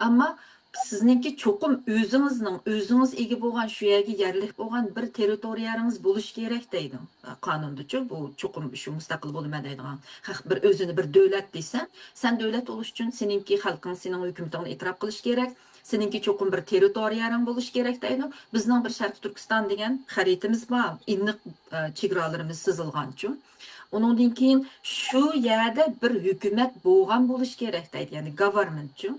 ئەمما سىزنىڭكى چوقۇم ئۆزىڭىزنىڭ، ئۆزىڭىز ئىگە بولغان، شۇ يەرگە يەرلىك بولغان بىر تېررىتورىيەڭىز بولۇشى كېرەك دەيدۇ. قانۇندىچۇ، بۇ چوقۇم شۇ مۇستەقىل بولىمەن دەيدىغان خەق بىر ئۆزىنى بىر دۆلەت دېسە، سەن دۆلەت بولۇش ئۈچۈن سېنىڭكى خەلقىڭ سېنىڭ ھۆكۈمىتىڭنى ئېتىراپ قىلىشى كېرەك، سېنىڭكى چوقۇم بىر تېررىتورىيەڭ بولۇشى كېرەك دەيدۇ. بىزنىڭ بىر شەرقىي تۈركىستان دېگەن خەرىتىمىز بار، ئېنىق، ئە، چېگرالىرىمىز سىزىلغانچۇ. ئۇنىڭدىن كېيىن شۇ يەردە بىر ھۆكۈمەت بولغان بولۇشى كېرەك دەيدۇ، يەنى گاۋارمېنتچۇ.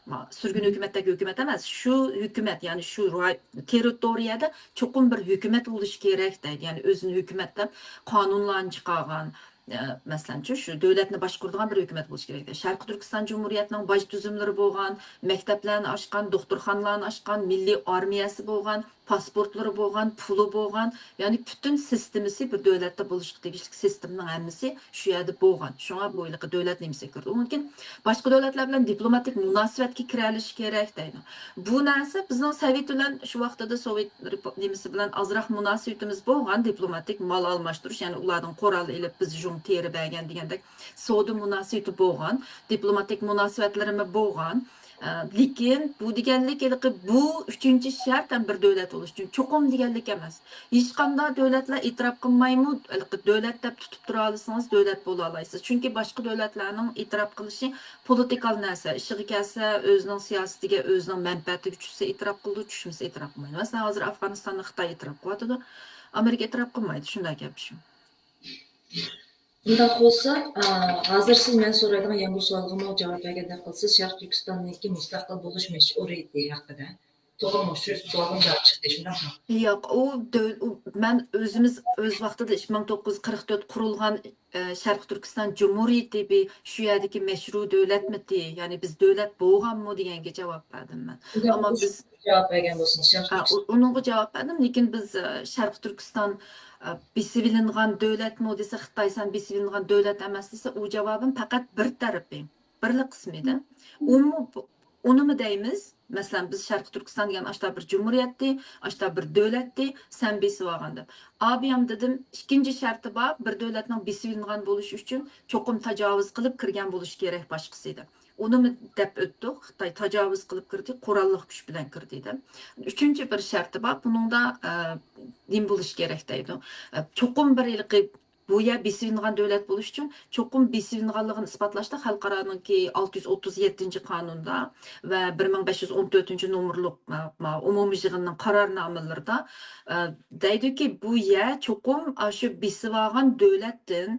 ما، سۈرگۈن ھۆكۈمەتتەك ھۆكۈمەت ئەمەس، شۇ ھۆكۈمەت، يەنى شۇ راي-، تېررىتورىيەدە چوقۇم بىر ھۆكۈمەت بولۇشى كېرەك دەيدۇ. يەنى ئۆزىنى ھۆكۈمەت دەپ قانۇنلارنى چىقارغان، ئە، مەسىلەنچۇ، شۇ دۆلەتنى باشقۇرىدىغان بىر ھۆكۈمەت بولۇشى كېرەك. شەرقىي تۈركىستان جۇمھۇرىيەتنىڭ باج تۈزۈملىرى بولغان، مەكتەپلەرنى ئاچقان، دوختۇرخانىلارنى ئاچقان، مىللىي ئارمىيەسى بولغان، پاسپورتلىرى بولغان، پۇلى بولغان، يەنى پۈتۈن سىستېمىسى بىر دۆلەتتە بولۇشقا تېگىشلىك سىستېمىنىڭ ھەممىسى شۇ يەردە بولغان. شۇڭا بۇ ھېلىقى دۆلەت نېمىسىگە كىرىدۇ. ئۇنىڭدىن كېيىن باشقا دۆلەتلەر بىلەن دىپلوماتىك مۇناسىۋەتكە كىرەلىشى كېرەك دەيدۇ. بۇ نەرسە بىزنىڭ سوۋېت بىلەن شۇ ۋاقتىدا سوۋېت رېپۇ-، نېمىسى بىلەن ئازراق مۇناسىۋىتىمىز بولغان، دىپلوماتىك مال ئالماشتۇرۇش، يەنى ئۇلاردىن قورال ئېلىپ بىز جۇڭ تېرە بەرگەن دېگەندەك سودا مۇناسىۋىتى بولغان، دىپلوماتىك مۇناسىۋەتلىرىمۇ بولغان. ئە، لېكىن بۇ دېگەنلىك ھېلىقى بۇ ئۈچىنچى شەرت ھەم بىر دۆلەت بولۇش ئۈچۈن چوقۇم دېگەنلىك ئەمەس. ھېچقانداق دۆلەتلەر ئېتىراپ قىلمايمۇ، ھېلىقى دۆلەت دەپ تۇتۇپ تۇرالىسىڭىز، دۆلەت بولالايسىز. چۈنكى باشقا دۆلەتلەرنىڭ ئېتىراپ قىلىشى پولىتىكال نەرسە، ئىشىغا كەلسە، ئۆزىنىڭ سىياسىتىگە، ئۆزىنىڭ مەنپەئەتىگە چۈشسە ئېتىراپ قىلىدۇ، چۈشمىسە ئېتىراپ قىلمايدۇ. مەسىلەن، ھازىر ئافغانىستاننى خىتاي ئېتىراپ قىلىۋاتىدۇ، ئامېرىكا ئېتىراپ قىلمايدۇ، شۇنداق گەپ شۇ. ئۇنداق بولسا، ئا، ھازىر سىز مەن سورايدىغان يەنە بىر سوئالغىمۇ جاۋاب بەرگەندەك قىلىسىز، شەرقىي تۈركىستاننىڭكى مۇستەقىل بولۇش مەشرۇئىيىتى ھەققىدە. توغرىمۇ؟ شۇ سوئالغىمۇ جاۋاب چىقتى، شۇنداقمۇ؟ ياق، ئۇ دۆل-، ئۇ، مەن ئۆزىمىز ئۆز ۋاقتىدا مىڭ توققۇز يۈز قىرىق تۆت قۇرۇلغان، ئە، شەرقىي تۈركىستان جۇمھۇرىيىتى بىر شۇ يەردىكى مەشرۇ دۆلەتمىتى؟ يەنى بىز دۆلەت بولغانمۇ دېگەنگە جاۋاب بەردىم مەن. شۇنداق ئەمما بولسا بىز جاۋاب بەرگەن بولسىڭىز، شەرقىي ئا، ئۇ-، تۈركىستان. ئۇنىڭغا جاۋاب بەردىم، لېكىن بىز، ئە، شەرقىي تۈركىستان، ئە، بېسىۋېلىنغان دۆلەتمۇ دېسە، خىتاي سەن بېسىۋېلىنغان دۆلەت ئەمەس دېسە، ئۇ جاۋابىم پەقەت بىر تەرىپى، بىرلا قىسمى ئىدى. ئۇمۇ، ئۇنىمۇ دەيمىز. مەسىلەن، بىز شەرقىي تۈركىستان دېگەن ئاشتا بىر جۇمھۇرىيەتتى، ئاشتا بىر دۆلەتتى، سەن بېسىۋالغان دەپ. ئابىيام دېدىم، ئىككىنچى شەرتى بار، بىر دۆلەتنىڭ بېسىۋېلىنغان بولۇشى ئۈچۈن چوقۇم تاجاۋۇز قىلىپ كىرگەن بولۇشى كېرەك باشقىسى دەپ. ئۇنىمۇ دەپ ئۆتتۇق. خىتاي تاجاۋۇز قىلىپ كىردى، قوراللىق كۈچ بىلەن كىردى دەپ. ئۈچىنچى بىر شەرتى بار، بۇنىڭدا، ئە، نېمە بولۇشى كېرەك دەيدۇ. ئە، چوقۇم بىر ھېلىقى بۇ يەر بېسىۋېلىنغان دۆلەت بولۇش ئۈچۈن چوقۇم بېسىۋېلىنغانلىقىنى ئىسپاتلاشتا خەلقئارانىڭكى ئالتە يۈز ئوتتۇز يەتتىنچى قانۇندا ۋە بىر مىڭ بەش يۈز ئون تۆتىنچى نومۇرلۇق، ما، ما، ئومۇمىي يىغىننىڭ قارارنامىلىرىدا، ئە، دەيدۇكى، بۇ يەر چوقۇم ئاشۇ بېسىۋالغان دۆلەتتىن،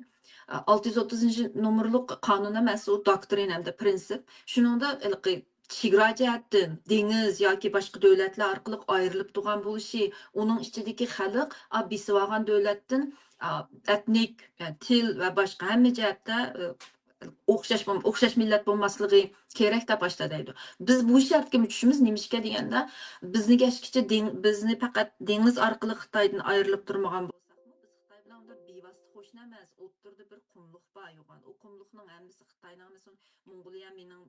ئە، ئالتە يۈز ئوتتۇزىنچى نومۇرلۇق قانۇن ئەمەس، ئۇ دوكترىنا ھەمدە پرىنسىپ. شۇنىڭدا ھېلىقى چېگرا جەھەتتىن دېڭىز ياكى باشقا دۆلەتلەر ئارقىلىق ئايرىلىپ تۇرغان بولۇشى، ئۇنىڭ ئىچىدىكى خەلق، ئا، بېسىۋالغان دۆلەتتىن، ئا، ئەتنىك، يەنى تىل ۋە باشقا ھەممە جەھەتتە، ئە، ئوخشاش بولم-، ئوخشاش مىللەت بولماسلىقى كېرەك دەپ باشتا دەيدۇ. بىز بۇ شەرتكە چۈشىمىز نېمىشقا دېگەندە، بىزنى كەچكىچە دېڭ-، بىزنى پەقەت دېڭىز ئارقىلىق خىتايدىن ئايرىلىپ تۇرمىغان بولساقمۇ، بىز خىتاي بىلەن بىر بىۋاسىتە قوشنا ئەمەس، ئوتتۇرىدا بىر قۇملۇق بار يوغان. ئۇ قۇملۇقنىڭ ھەممىسى خىتاينىڭ، مەسىلەن، موڭغۇلىيە مېنىڭ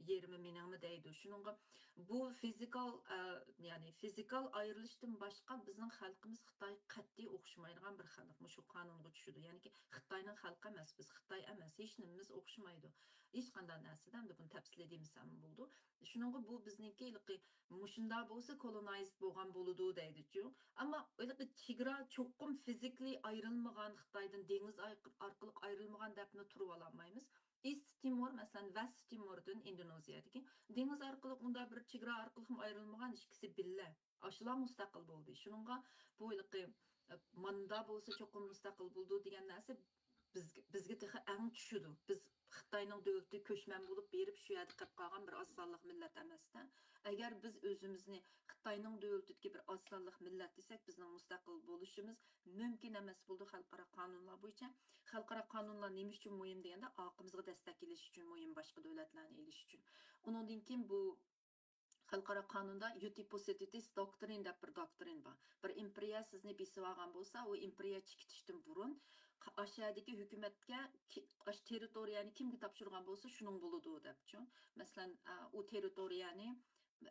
يېرىمى مېنىڭمۇ دەيدۇ. شۇنىڭغا بۇ فىزىكال، ئە، يەنى فىزىكال ئايرىلىشتىن باشقا بىزنىڭ خەلقىمىز خىتاي قەتئىي ئوخشىمايدىغان بىر خەلق. مۇشۇ قانۇنغا چۈشىدۇ. يەنىكى خىتاينىڭ خەلقى ئەمەس، بىز خىتاي ئەمەس، ھېچ نېمىمىز ئوخشىمايدۇ. ھېچقانداق نەرسىدە، ئەمدى بۇنى تەپسىلىي دېمىسەممۇ بولىدۇ. شۇنىڭغا بۇ بىزنىڭكى ھېلىقى مۇشۇنداق بولسا كولونايزد بولغان بولىدۇ دەيدىچۇ. ئەمما ھېلىقى چېگرا چوقۇم فىزىكلىي ئايرىلمىغان، خىتايدىن دېڭىز ئاي-، ئارقىلىق ئايرىلمىغان دەپمۇ تۇرۇۋالالمايمىز. ئىست تىمور، مەسىلەن، ۋەست تىموردىن ئىندونېزىيەدىكى دېڭىز ئارقىلىق ئۇنداق بىر چېگرا ئارقىلىقمۇ ئايرىلمىغان، ئىككىسى بىللە. ئاشۇلا مۇستەقىل بولدى. شۇنىڭغا بۇ ھېلىقى، ئە، ماندا بولسا چوقۇم مۇستەقىل بولىدۇ دېگەن نەرسە بىزگە، بىزگە تېخى ئەڭ چۈشىدۇ. بىز خىتاينىڭ دۆلىتى كۆچمەن بولۇپ بېرىپ شۇ يەردە قېلىپ قالغان بىر ئاز سانلىق مىللەت ئەمەستە. ئەگەر بىز ئۆزىمىزنى خىتاينىڭ دۆلىتىدىكى بىر ئاز سانلىق مىللەت دېسەك، بىزنىڭ مۇستەقىل بولۇشىمىز مۇمكىن ئەمەس بولىدۇ خەلقئارا قانۇنلار بويىچە. خەلقئارا قانۇنلار نېمە ئۈچۈن مۇھىم دېگەندە، ئارقىمىزغا دەستەك ئېلىش ئۈچۈن مۇھىم، باشقا دۆلەتلەرنى ئېلىش ئۈچۈن. ئۇنىڭدىن كېيىن بۇ خەلقئارا قانۇندا يۇتىپوسېدىتىس دوكترىن دەپ بىر دوكترىن بار. بىر ئىمپېرىيە سىزنى بېسىۋالغان بولسا، ئۇ ئىمپېرىيە چېكىتىشتىن بۇرۇن ق-، ئاشۇ يەردىكى ھۆكۈمەتكە كى-، ئاشۇ تېررىتورىيەنى كىمگە تاپشۇرغان بولسا، شۇنىڭ بولىدۇ دەپچۇ. مەسىلەن، ئە، ئۇ تېررىتورىيەنى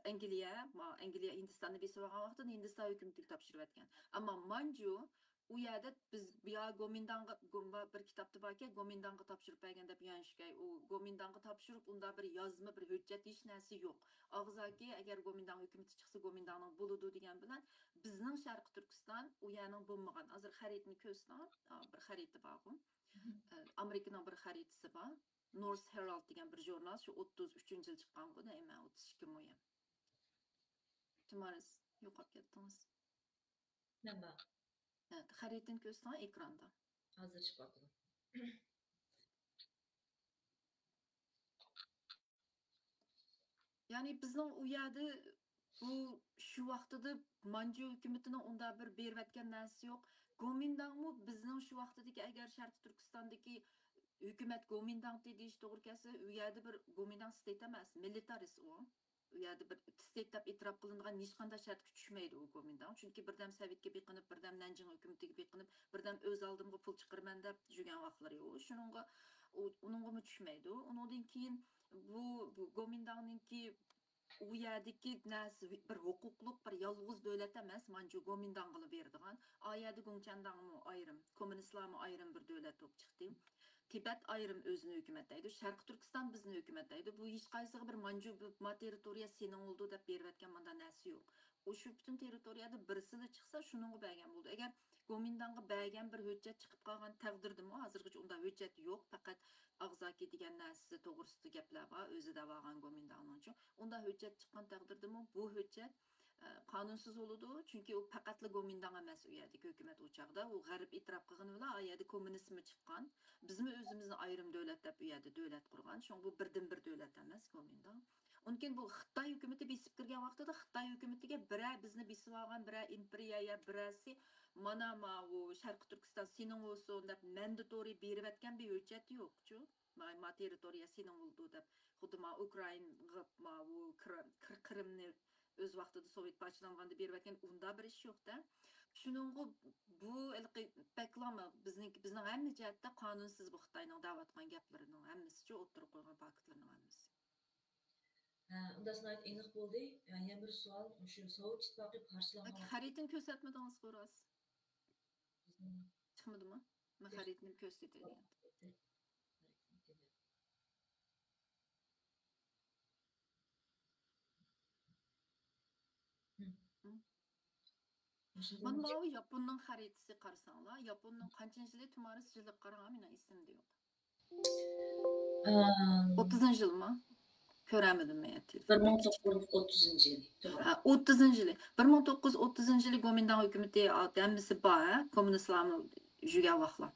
ئەنگلىيە، ما-، ئەنگلىيە ھىندىستاننى بېسىۋالغان ۋاقتىدا ھىندىستان ھۆكۈمىتىگە تاپشۇرۇۋەتكەن. ئەمما مانجۇ ئۇ يەردە بىز يا گومىنداڭغا، گوم-، بىر كىتابتا باركەن، گومىنداڭغا تاپشۇرۇپ بەرگەن دەپ يۈەنشىكەي. ئۇ گومىنداڭغا تاپشۇرۇپ، ئۇندا بىر يازما، بىر ھۆججەت، ھېچ نەرسە يوق. ئاغزاكى، ئەگەر گومىنداڭ ھۆكۈمىتى چىقسا، گومىنداڭنىڭ بولىدۇ دېگەن بىلەن، بىزنىڭ شەرقىي تۈركىستان ئۇ يەرنىڭ بولمىغان. ھازىر خەرىتىنى كۆرسىڭىز، ئا، بىر خەرىتە بارغۇ. ئە، ئامېرىكىنىڭ بىر خەرىتىسى بار. نورس ھېرالد دېگەن بىر ژۇرنال، شۇ ئوتتۇز ئۈچىنچى يىل چىققانغۇ، دەيمەن، ئوتتۇز ئىككىمۇ يا. تۇمارىس، يوقاپ كەتتىڭىز. مەن بار. ھە، خەرىتىنى كۆرسىتىڭ ئېكراندا. ھازىر چىقىۋاتىدۇ. يەنى بىزنىڭ ئۇ يەردە بۇ شۇ ۋاقتىدا مانجۇ ھۆكۈمىتىنىڭ ئۇنداق بىر بېرىۋەتكەن نەرسىسى يوق. گومىنداڭمۇ بىزنىڭ شۇ ۋاقتىدىكى، ئەگەر شەرقىي تۈركىستاندىكى ھۆكۈمەت گومىنداڭتى دېيىش توغرا كەلسە، ئۇ يەردە بىر گومىنداڭ ستېيت ئەمەس، مىلىتارىس ئۇ. ئۇ يەردە بىر ستېيت دەپ ئېتىراپ قىلىنىدىغان ھېچقانداق شەرتكە چۈشمەيدۇ ئۇ گومىنداڭ. چۈنكى بىردەم سوۋېتكە بېقىنىپ، بىردەم نەنجىڭ ھۆكۈمىتىگە بېقىنىپ، بىردەم ئۆز ئالدىمغا پۇل چىقىرىمەن دەپ يۈرگەن ۋاقىتلىرى ئۇ. شۇنىڭغا ئۇ، ئۇنىڭغىمۇ چۈشمەيدۇ. ئۇنىڭدىن كېيىن بۇ، بۇ گومىنداڭنىڭكى ئۇ يەردىكى نەرسە بىر ھوقۇقلۇق، بىر يالغۇز دۆلەت ئەمەس، مانجۇ گومىنداڭغىلا بېرىدىغان. ئا يەردە گۇڭچەنداڭمۇ ئايرىم، كوممۇنىستلارمۇ ئايرىم بىر دۆلەت بولۇپ چىقتى. تىبەت ئايرىم ئۆزىنى ھۆكۈمەت دەيدۇ، شەرقىي تۈركىستان بىزنى ھۆكۈمەت دەيدۇ. بۇ ھېچقايسىغا بىر مانجۇ، بۇ، ما تېررىتورىيە سېنىڭ بولىدۇ دەپ بېرىۋەتكەن مۇنداق نەرسە يوق. ئۇ شۇ پۈتۈن تېررىتورىيەدە بىرسىلا چىقسا، شۇنىڭغا بەرگەن بولىدۇ. ئەگەر گومىنداڭغا بەرگەن بىر ھۆججەت چىقىپ قالغان تەقدىردىمۇ، ھازىرغىچە ئۇنداق ھۆججەت يوق، پەقەت ئاغزاكى دېگەن نەرسىسى توغرىسىدا گەپلەر بار، ئۆزى دەۋالغان گومىنداڭنىڭچۇ. ئۇنداق ھۆججەت چىققان تەقدىردىمۇ، بۇ ھۆججەت ئە، قانۇنسىز بولىدۇ، چۈنكى ئۇ پەقەتلا گومىنداڭ ئەمەس ئۇ يەردىكى ھۆكۈمەت ئۇ چاغدا. ئۇ غەرب ئېتىراپ قىلغىنى بىلەن ئا يەردە كوممۇنىزممۇ چىققان. بىزمۇ ئۆزىمىزنى ئايرىم دۆلەت دەپ ئۇ يەردە دۆلەت قۇرغان. شۇڭا بۇ بىردىنبىر دۆلەت ئەمەس گومىنداڭ. ئۇنىڭ كېيىن بۇ خىتاي ھۆكۈمىتى بېسىپ كىرگەن ۋاقتىدا خىتاي ھۆكۈمىتىگە بىرەر بىزنى بېسىۋالغان بىرەر ئىمپېرىيە يا بىرەرسى مانا ماۋۇ شەرقىي تۈركىستان سېنىڭ بولسۇن دەپ مەنداتورى بېرىۋەتكەن بىر ھۆججەت يوقچۇ. ما، ما تېررىتورىيە سېنىڭ بولىدۇ دەپ، خۇددى ما ئۇكرائىنغا، ماۋۇ قىر-، قىر-، قىرىمنى ئۆز ۋاقتىدا سوۋېت پارچىلانغاندا بېرىۋەتكەن ئۇنداق بىر ئىش يوق-دە. شۇنىڭغا بۇ ھېلىقى بەكلا بىزنىڭ، بىزنىڭ ھەممە جەھەتتە قانۇنسىز بۇ خىتاينىڭ دەۋاتقان گەپلىرىنىڭ ھەممىسىچۇ، ئوتتۇرىغا قويغان پاكىتلىرىنىڭ ھەممىسى. ھە، ئۇنداق ناھايىتى ئېنىق بولدى. يەنە بىر سوئال، شۇ سوۋېت ئىتتىپاقى پارچىلانغان ۋاقىت خەرىتىنى كۆرسەتمىدىڭىز، خوراز. بىزنىڭ چىقمىدىمۇ؟ مەن خەرىتىنى كۆرسىتەي دېگەن. مانا ماۋۇ ياپوننىڭ خەرىتىسى قارىساڭلار، ياپوننىڭ قانچىنچى يىلى، تۇمارىس يىلىغا قاراڭ، مېنىڭ ئېسىمدە يوق. ئوتتۇزىنچى يىلمۇ؟ كۆرەلمىدىم مەن. بىر مىڭ توققۇز يۈز ئوتتۇزىنچى يىلى، توغرا. ھە، ئوتتۇزىنچى يىلى. بىر مىڭ توققۇز يۈز ئوتتۇزىنچى يىلى گومىنداڭ ھۆكۈمىتى، ھەممىسى بار، ھە، كوممۇنىستلارمۇ يۈرگەن ۋاقىتلار.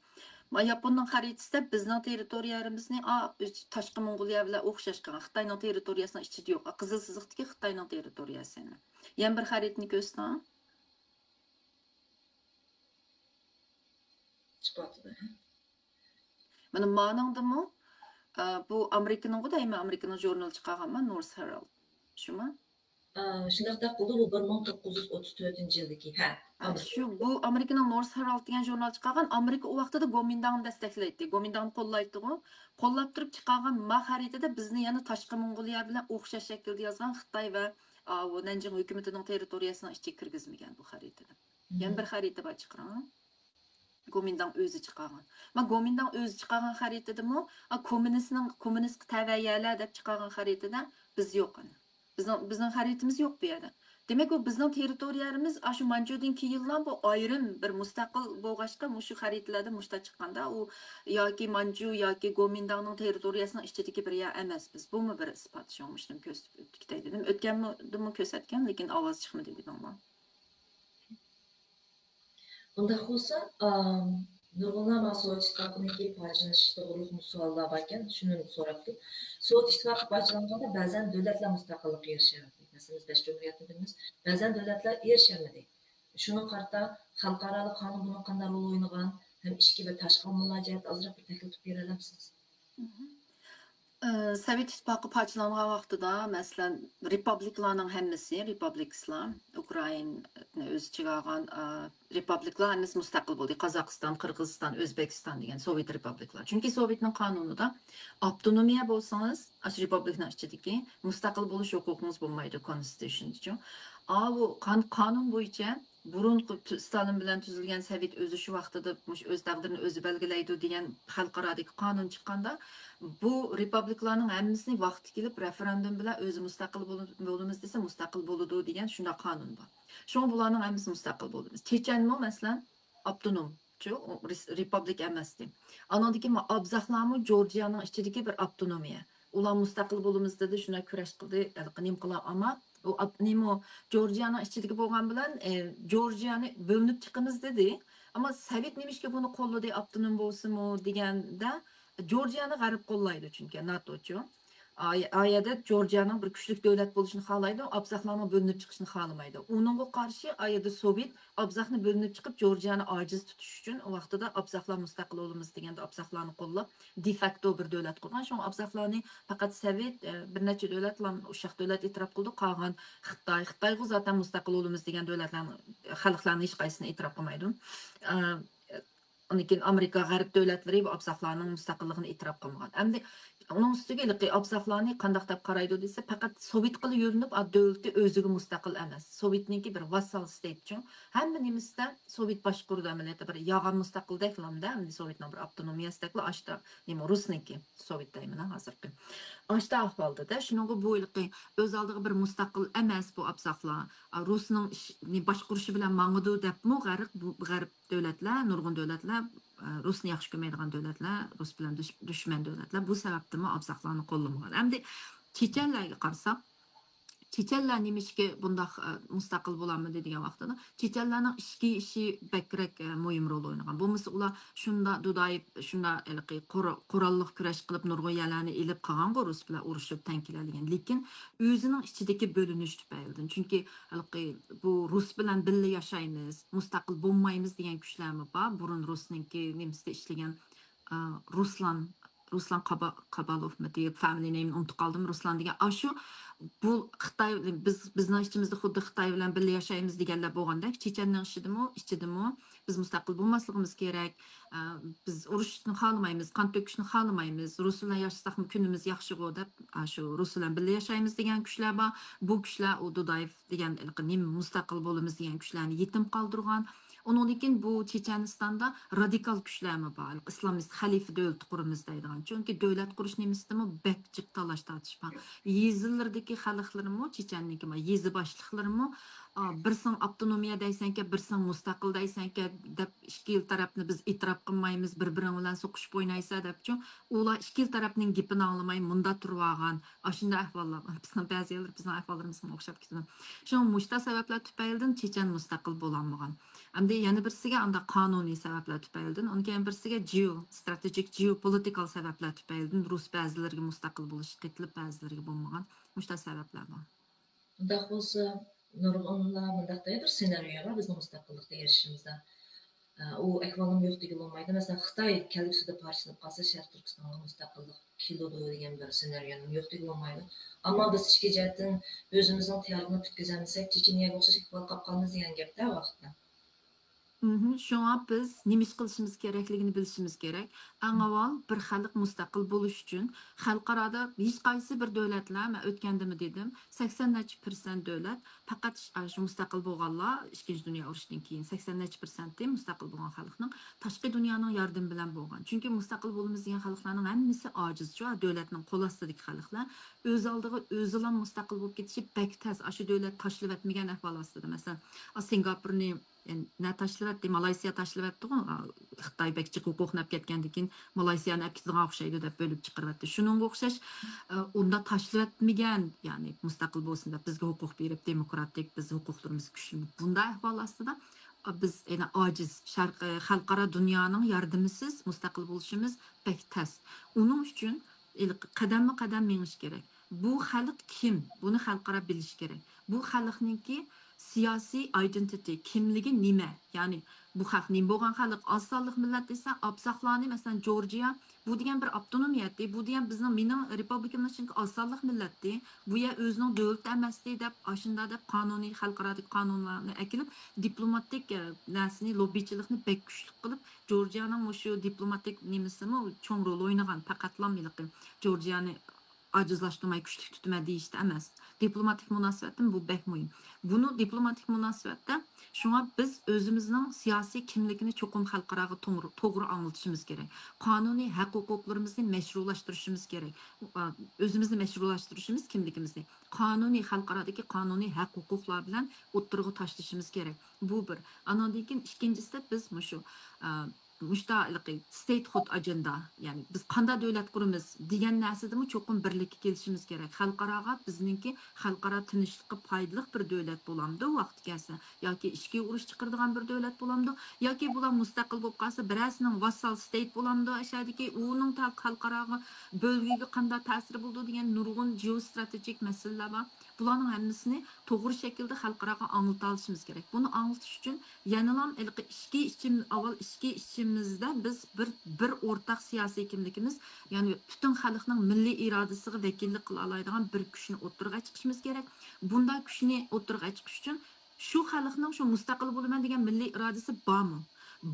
ما ياپوننىڭ خەرىتىسىدە بىزنىڭ تېررىتورىيەمىزنى، ئا، ئۆز تاشقى موڭغۇلىيە بىلەن ئوخشاش قىلغان، خىتاينىڭ تېررىتورىيەسىنىڭ ئىچىدە يوق. قىزىل سىزىقتىكى خىتاينىڭ تېررىتورىيەسىنى. يەنە بىر خەرىتىنى كۆرسىتىڭ. چىقىۋاتىدۇ. مانا مانىڭدىمۇ، ئە، بۇ ئامېرىكىنىڭغۇ دەيمەن، ئامېرىكىنىڭ ژۇرنىلى چىقارغانما، نورس ھېرالد. شۇما؟ ئا، شۇنداق دەپ قىلدى، بۇ بىر مىڭ توققۇز يۈز ئوتتۇز تۆتىنچى يىلدىكى، ھە، ھە، شۇ، بۇ ئامېرىكىنىڭ نورس ھېرالد دېگەن ژۇرنال چىقارغان، ئامېرىكا ئۇ ۋاقتىدا گومىنداڭنى دەستەكلەيتتى، گومىنداڭنى قوللايتتىغۇ. قوللاپ تۇرۇپ چىقارغان ما خەرىتىدە بىزنى يەنە تاشقى موڭغۇلىيە بىلەن ئوخشاش شەكىلدە يازغان خىتاي ۋە ئاۋۇ نەنجىڭ ھۆكۈمىتىنىڭ تېررىتورىيەسىنىڭ ئىچىگە كىرگۈزمىگەن بۇ خەرىتىدە. يەنە بىر خەرىتە بار، چىقىرىڭ. گومىنداڭ ئۆزى چىقارغان. ما گومىنداڭ ئۆزى چىقارغان خەرىتىدىمۇ، ئا، كوممۇنىستنىڭ، كوممۇنىستقا تەۋە يەرلەر دەپ چىقارغان خەرىتىدە بىز يوق ئەنە. بىزنىڭ، بىزنىڭ خەرىتىمىز يوق بۇ يەردە. دېمەك، ئۇ بىزنىڭ تېررىتورىيەلىرىمىز ئاشۇ مانجۇدىن كېيىنلا بۇ ئايرىم بىر مۇستەقىل بولغاچقا، مۇشۇ خەرىتىلەردە مۇشتا چىققاندا، ئۇ ياكى مانجۇ ياكى گومىنداڭنىڭ تېررىتورىيەسىنىڭ ئىچىدىكى بىر يەر ئەمەس بىز. بۇمۇ بىر ئىسپات. شۇڭا مۇشۇنى كۆرسىتىپ ئۆتۈپ كېتەي دېدىم. ئۆتكەندىمۇ كۆرسەتكەن، لېكىن ئاۋاز چىقمىدى دېدىڭلار. ئۇنداق بولسا، ئام، نۇرغۇنلار ماڭا سوۋېت ئىتتىپاقىنىڭكى پارچىلىنىشى توغرۇلۇق سوئاللار باركەن، شۇنى سوراپتۇ. سوۋېت ئىتتىپاقى پارچىلانغاندا بەزەن دۆلەتلەر مۇستەقىللىققا ئېرىشەلمىدى. مەسىلەن، بىز بەش جۇمھۇرىيەتنى بىلىمىز، بەزەن دۆلەتلەر ئېرىشەلمىدى. شۇنىڭغا قارىتا خەلقئارالىق قانۇن بۇنىڭغا قانداق رول ئوينىغان ھەم ئىچكى ۋە تاشقى ئامىللار جەھەتتە ئازراق بىر تەكلىپ قىلىپ بېرەلەمسىز؟ ئى، سوۋېت ئىتتىپاقى پارچىلانغان ۋاقتىدا، مەسىلەن، رېپۇبلىكىلارنىڭ ھەممىسى، رېپۇبلىكىستلار، ئۇكرائىننى ئۆز ئىچىگە ئالغان، ئى، رېپۇبلىكىلار ھەممىسى مۇستەقىل بولدى. قازاقىستان، قىرغىزىستان، ئۆزبېكىستان دېگەن سوۋېت رېپۇبلىكىلار. چۈنكى سوۋېتنىڭ قانۇنىدا ئاپتونومىيە بولسىڭىز، ئاشۇ رېپۇبلىكنىڭ ئىچىدىكى مۇستەقىل بولۇش ھوقۇقىڭىز بولمايدۇ، كونستىتۇشنچۇ. ئاۋۇ قان-، قانۇن بويىچە بۇرۇنقى تۈ-، ستالىن بىلەن تۈزۈلگەن سوۋېت ئۆزى شۇ ۋاقتىدا مۇشۇ ئۆز تەقدىرىنى ئۆزى بەلگىلەيدۇ دېگەن خەلقئارادىكى قانۇن چىققاندا، بۇ رېپۇبلىكىلارنىڭ ھەممىسىنى ۋاقتى كېلىپ رېفېرېندۇم بىلەن ئۆزى مۇستەقىل بول-، بولىمىز دېسە مۇستەقىل بولىدۇ دېگەن شۇنداق قانۇن بار. شۇڭا بۇلارنىڭ ھەممىسى مۇستەقىل بولىمىز. چېچەنمۇ مەسىلەن ئاپتونوم، چۇ، ئۇ رېس-، رېپۇبلىك ئەمەستى. ئانىڭدىن كېيىن ئابزاخلارمۇ جورجىيانىڭ ئىچىدىكى بىر ئاپتونومىيە. ئۇلار مۇستەقىل بولىمىز دېدى، شۇنداق كۈرەش قىلدى، ھېلىقى نېمە قىلار، ئەمما ئۇ ئاپ-، نېمە، جورجىيانىڭ ئىچىدىكى بولغان بىلەن، ئى، جورجىيانى بۆلۈنۈپ چىقىمىز دېدى. ئەمما سوۋېت نېمىشقا بۇنى قوللىدى، ئاپتونوم بولسىمۇ دېگەندە، جورجىيانى غەرب قوللايدۇ، چۈنكى ناتوچۇ. ئا-، ئا يەردە جورجىيانىڭ بىر كۈچلۈك دۆلەت بولۇشىنى خالايدۇ، ئابزاخلارنىڭ بۆلۈنۈپ چىقىشىنى خالىمايدۇ. ئۇنىڭغا قارشى ئا يەردە سوۋېت ئابزاخنى بۆلۈنۈپ چىقىپ، جورجىيانى ئاجىز تۇتۇش ئۈچۈن ئۇ ۋاقتىدا ئابزاخلار مۇستەقىل بولىمىز دېگەندە ئابزاخلارنى قوللاپ، دېفاكتو بىر دۆلەت قۇرغان. شۇڭا ئابزاخلارنى پەقەت سوۋېت، ئە، بىر نەچچە دۆلەتلا ئۇششاق دۆلەت ئېتىراپ قىلىدۇ. قالغان خىتاي، خىتايغۇ زاتەن مۇستەقىل بولىمىز دېگەن دۆلەتلەرنى، خەلقلەرنى ھېچقايسىسىنى ئېتىراپ قىلمايدۇ. ئە، ئاندىن كېيىن ئامېرىكا، غەرب دۆلەتلىرى بۇ ئابزاخلارنىڭ مۇستەقىللىقىنى ئېتىراپ قىلمىغان. ئەمدى ئۇنىڭ ئۈستىگە ھېلىقى ئابزاخلارنى قانداق دەپ قارايدۇ دېسە، پەقەت سوۋېتقىلا يۆلىنىپ، ئا، دۆلىتى ئۆزىگە مۇستەقىل ئەمەس. سوۋېتنىڭكى بىر ۋاسسال ستېيتچۇ. ھەممە نېمىسىدە سوۋېت باشقۇرىدۇ ئەمەلىيەتتە. بىر يالغان مۇستەقىلدەكلامدا، ئەمدى سوۋېتنىڭ بىر ئاپتونومىيەسىدەكلا ئاشتا، نېمە، رۇسنىڭكى، سوۋېت دەيمەن ھازىرقى. ئاشتا ئەھۋالدىدا، شۇنىڭغا بۇ ھېلىقى ئۆز ئالدىغا بىر مۇستەقىل ئەمەس بۇ ئابزاخلار. ئا، رۇسنىڭ ئىش-، نى باشقۇرۇشى بىلەن ماڭىدۇ دەپمۇ غەرب، بۇ غەرب دۆلەتلەر، نۇرغۇن دۆلەتلەر، ئە، رۇسنى ياخشى كۆرمەيدىغان دۆلەتلەر، رۇس بىلەن دۈش-، دۈشمەن دۆلەتلەر بۇ سەۋەبتىنمۇ ئابزاخلارنى قوللىمىغان. ئەمدى چېچەنلەرگە قارىساق، چېچەنلەر نېمىشقا بۇنداق، ئە، مۇستەقىل بولالمىدى دېگەن ۋاقتىدا، چېچەنلەرنىڭ ئىچكى ئىشى بەكرەك، ئە، مۇھىم رول ئوينىغان. بولمىسا ئۇلار شۇنداق دۇدايىپ، شۇنداق ھېلىقى قورا-، قوراللىق كۈرەش قىلىپ نۇرغۇن يەرلەرنى ئېلىپ قالغانغۇ، رۇس بىلەن ئۇرۇشۇپ، تەڭ كېلەلىگەن. لېكىن ئۆزىنىڭ ئىچىدىكى بۆلۈنۈش تۈپەيلىدىن. چۈنكى ھېلىقى بۇ رۇس بىلەن بىللە ياشايمىز، مۇستەقىل بولمايمىز دېگەن كۈچلەرمۇ بار. بۇرۇن رۇسنىڭكى نېمىسىدە ئىشلىگەن، ئا، رۇسلان، رۇسلان قابا-، قابالوفمۇ دېيىپ، فامىلى نېيمىنى ئۇنتۇپ قالدىم، رۇسلان دېگەن. ئاشۇ بۇ خىتاي، بىز، بىزنىڭ ئىچىمىزدە خۇددى خىتاي بىلەن بىللە ياشايمىز دېگەنلەر بولغاندەك، چېچەننىڭ ئىچىدىمۇ، ئىچىدىمۇ بىز مۇستەقىل بولماسلىقىمىز كېرەك، ئا، بىز ئۇرۇشنى خالىمايمىز، قان تۆكۈشنى خالىمايمىز، رۇس بىلەن ياشىساقمۇ كۈنىمىز ياخشىغۇ دەپ، ئاشۇ رۇس بىلەن بىللە ياشايمىز دېگەن كۈچلەر بار. بۇ كۈچلەر ئۇ دۇدايېف دېگەن ھېلىقى نېمە مۇستەقىل بولىمىز دېگەن كۈچلەرنى يېتىم قالدۇرغان. ئۇنىڭدىن كېيىن بۇ چېچەنىستاندا رادىكال كۈچلەرمۇ بار. ئىسلامىست خەلىپە دۆلىتى قۇرىمىز دەيدىغان. چۈنكى دۆلەت قۇرۇش نېمىسىدىمۇ بەك جىق تالاش تارتىش بار. يېزىلىرىدىكى خەلقلىرىمۇ، چېچەننىڭكى يېزا باشلىقلىرىمۇ، ئا، بىرسىڭ ئاپتونومىيە دەيسەنكەن، بىرسىڭ مۇستەقىل دەيسەنكەن دەپ ئىككىلا تەرەپنى بىز ئېتىراپ قىلمايمىز، بىر-بىرىڭ بىلەن سوقۇشۇپ ئوينايسەن دەپچۇ. ئۇلار ئىككىلا تەرەپنىڭ گېپىنى ئاڭلىماي مۇندا تۇرۇۋالغان. ئاشۇنداق ئەھۋاللار بار. بىزنىڭ بەزى يەرلىرى بىزنىڭ ئەھۋاللىرىمىزغا ئوخشاپ كېتىدۇ. شۇڭا مۇشۇنداق سەۋەبلەر تۈپەيلىدىن چېچەن مۇستەقىل بولالمىغان. ئەمدى يەنە بىرسىگە ئانداق قانۇنىي سەۋەبلەر تۈپەيلىدىن، ئۇنىڭ كەينى بىرسىگە جېئو، ستراتېگىك، جېئوپولىتىكال سەۋەبلەر تۈپەيلىدىن رۇس بەزىلىرىگە مۇستەقىل بولۇش تېتىلىپ، بەزىلىرىگە بولمىغان. مۇشۇنداق سەۋەبلەر بار. ئۇنداق بولسا، نۇرغۇنلار مۇنداق دەيدۇ، بىر سېنارىيو بار بىزنىڭ مۇستەقىللىققا ئېرىشىشىمىزدە. ئە، ئۇ ئەھۋالمۇ يوق دېگىلى بولمايدۇ. مەسىلەن، خىتاي كەلگۈسىدە پارچىلىنىپ قالسا، شەرقىي تۈركىستانغا مۇستەقىللىق كېلىدۇ دېگەن بىر سېنارىيونىمۇ يوق دېگىلى بولمايدۇ. ئەمما بىز ئىچكى جەھەتتىن ئۆزىمىزنىڭ تەييارلىقىنى پۈتكۈزەلمىسەك، چېچىنىيەگە ئوخشاش ئەھۋالغا قاپقالىمىز دېگەن گەپتە ۋاقىتتا. مهم. شۇڭا بىز نېمە ئىش قىلىشىمىز كېرەكلىكىنى بىلىشىمىز كېرەك. ئەڭ ئاۋۋال بىر خەلق مۇستەقىل بولۇش ئۈچۈن خەلقئارادا ھېچقايسى بىر دۆلەتلەر، مەن ئۆتكەندىمۇ دېدىم، سەكسەن نەچچە پىرسەنت دۆلەت پەقەت ئىش-، ئاشۇ مۇستەقىل بولغانلار، ئىككىنچى دۇنيا ئۇرۇشىدىن كېيىن سەكسەن نەچچە پىرسەنتى مۇستەقىل بولغان خەلقنىڭ تاشقى دۇنيانىڭ ياردىمى بىلەن بولغان. چۈنكى مۇستەقىل بولىمىز دېگەن خەلقلەرنىڭ ھەممىسى ئاجىزچۇ، دۆلەتنىڭ قول ئاستىدىكى خەلقلەر. ئۆز ئالدىغا ئۆزىلا مۇستەقىل بولۇپ كېتىشى بەك تەس. ئاشۇ دۆلەت تاشلىۋەتمىگەن ئەھۋال ئاستىدا. مەسىلەن، سىنگاپورنى يەنى نە تاشلىۋەتتى؟ مالايسىيا تاشلىۋەتتىغۇ. خىتاي بەك جىق ھوقۇقنى ئەپ كەتكەندىن كېيىن مالايسىيانى ئەپ كېتىدىغان ئوخشايدۇ دەپ بۆلۈپ چىقىرىۋەتتى. شۇنىڭغا ئوخشاش، ئۇندا تاشلىۋەتمىگەن، يەنى مۇستەقىل بولسۇن دەپ بىزگە ھوقۇق بېرىپ، دېموكراتىك، بىز ھوقۇقلىرىمىز كۈچلۈك. بۇنداق ئەھۋال ئاستىدا بىز يەنە ئاجىز، شەرق، خەلقئارا دۇنيانىڭ ياردىمىسىز مۇستەقىل بولۇشىمىز بەك تەس. ئۇنىڭ ئۈچۈن ھېلىقى قەدەممۇ قەدەم مېڭىش كېرەك. بۇ خەلق كىم؟ بۇنى خەلقئارا بىلىشى كېرەك. بۇ خەلقنىڭكى سىياسىي ئايدېنتىتى، كىملىكى نېمە؟ يەنى بۇ خەق نېمە بولغان خەلق؟ ئاز سانلىق مىللەت دېسە، ئاپساقلارنى، مەسىلەن، جورجىيا، بۇ دېگەن بىر ئاپتونومىيەتتى، بۇ دېگەن بىزنىڭ، مېنىڭ رېپۇبلىكامنىڭ ئىچىدىكى ئاز سانلىق مىللەتتى، بۇ يەر ئۆزىنىڭ دۆلىتى ئەمەستى دەپ، ئاشۇنداق دەپ قانۇنىي، خەلقئارادىكى قانۇنلارنى ئەكېلىپ، دىپلوماتىك، ئە، نەرسىنى، لوببىچىلىقنى بەك كۈچلۈك قىلىپ، جورجىيانىڭ مۇشۇ دىپلوماتىك نېمىسىمۇ چوڭ رول ئوينىغان، پەقەتلا ھېلىقى جورجىيانى ئاجىزلاشتۇرماي كۈچلۈك تۇتىمەن دېيىشتە ئەمەس. دىپلوماتىك مۇناسىۋەتتىمۇ بۇ بەك مۇھىم. بۇنى دىپلوماتىك مۇناسىۋەتتە شۇڭا بىز ئۆزىمىزنىڭ سىياسىي كىملىكىنى چوقۇم خەلقئاراغا توغرا، توغرا ئاڭلىتىشىمىز كېرەك. قانۇنىي ھەق ھوقۇقلىرىمىزنى مەشرۇلاشتۇرۇشىمىز كېرەك. ئا، ئۆزىمىزنى مەشرۇلاشتۇرۇشىمىز، كىملىكىمىزنى قانۇنىي، خەلقئارادىكى قانۇنىي ھەق ھوقۇقلار بىلەن ئوتتۇرىغا تاشلىشىمىز كېرەك. بۇ بىر. ئانىڭدىن كېيىن ئىككىنچىسى، بىز مۇشۇ، ئا، مۇشۇنداق ھېلىقى ستېيتخۇد ئاجېندا، يەنى بىز قانداق دۆلەت قۇرىمىز دېگەن نەرسىدىمۇ چوقۇم بىرلىككە كېلىشىمىز كېرەك. خەلقئاراغا بىزنىڭكى خەلقئارا تىنچلىققا پايدىلىق بىر دۆلەت بولامدۇ ۋاقتى كەلسە؟ ياكى ئىچكى ئۇرۇش چىقىرىدىغان بىر دۆلەت بولامدۇ؟ ياكى بۇلار مۇستەقىل بولۇپ قالسا، بىرەرسىنىڭ ۋاسسال ستېيت بولامدۇ؟ ئەشەدىكى ئۇنىڭ تا-، خەلقئاراغا بۆلگىگە قانداق تەسىرى بولىدۇ دېگەن نۇرغۇن جېئوستراتېگىك مەسىلىلەر بار. بۇلارنىڭ ھەممىسىنى توغرا شەكىلدە خەلقئاراغا ئاڭلىتالىشىمىز كېرەك. بۇنى ئاڭلىتىش ئۈچۈن يەنىلا ھېلىقى ئىچكى ئىچىم-، ئاۋۋال ئىچكى ئىچىمىزدە بىز بىر، بىر ئورتاق سىياسىي كىملىكىمىز، يەنى پۈتۈن خەلقنىڭ مىللىي ئىرادىسىغا ۋەكىللىك قىلالايدىغان بىر كۈچنى ئوتتۇرىغا چىقىشىمىز كېرەك. بۇنداق كۈچنى ئوتتۇرىغا چىقىش ئۈچۈن شۇ خەلقنىڭ شۇ مۇستەقىل بولىمەن دېگەن مىللىي ئىرادىسى بارمۇ؟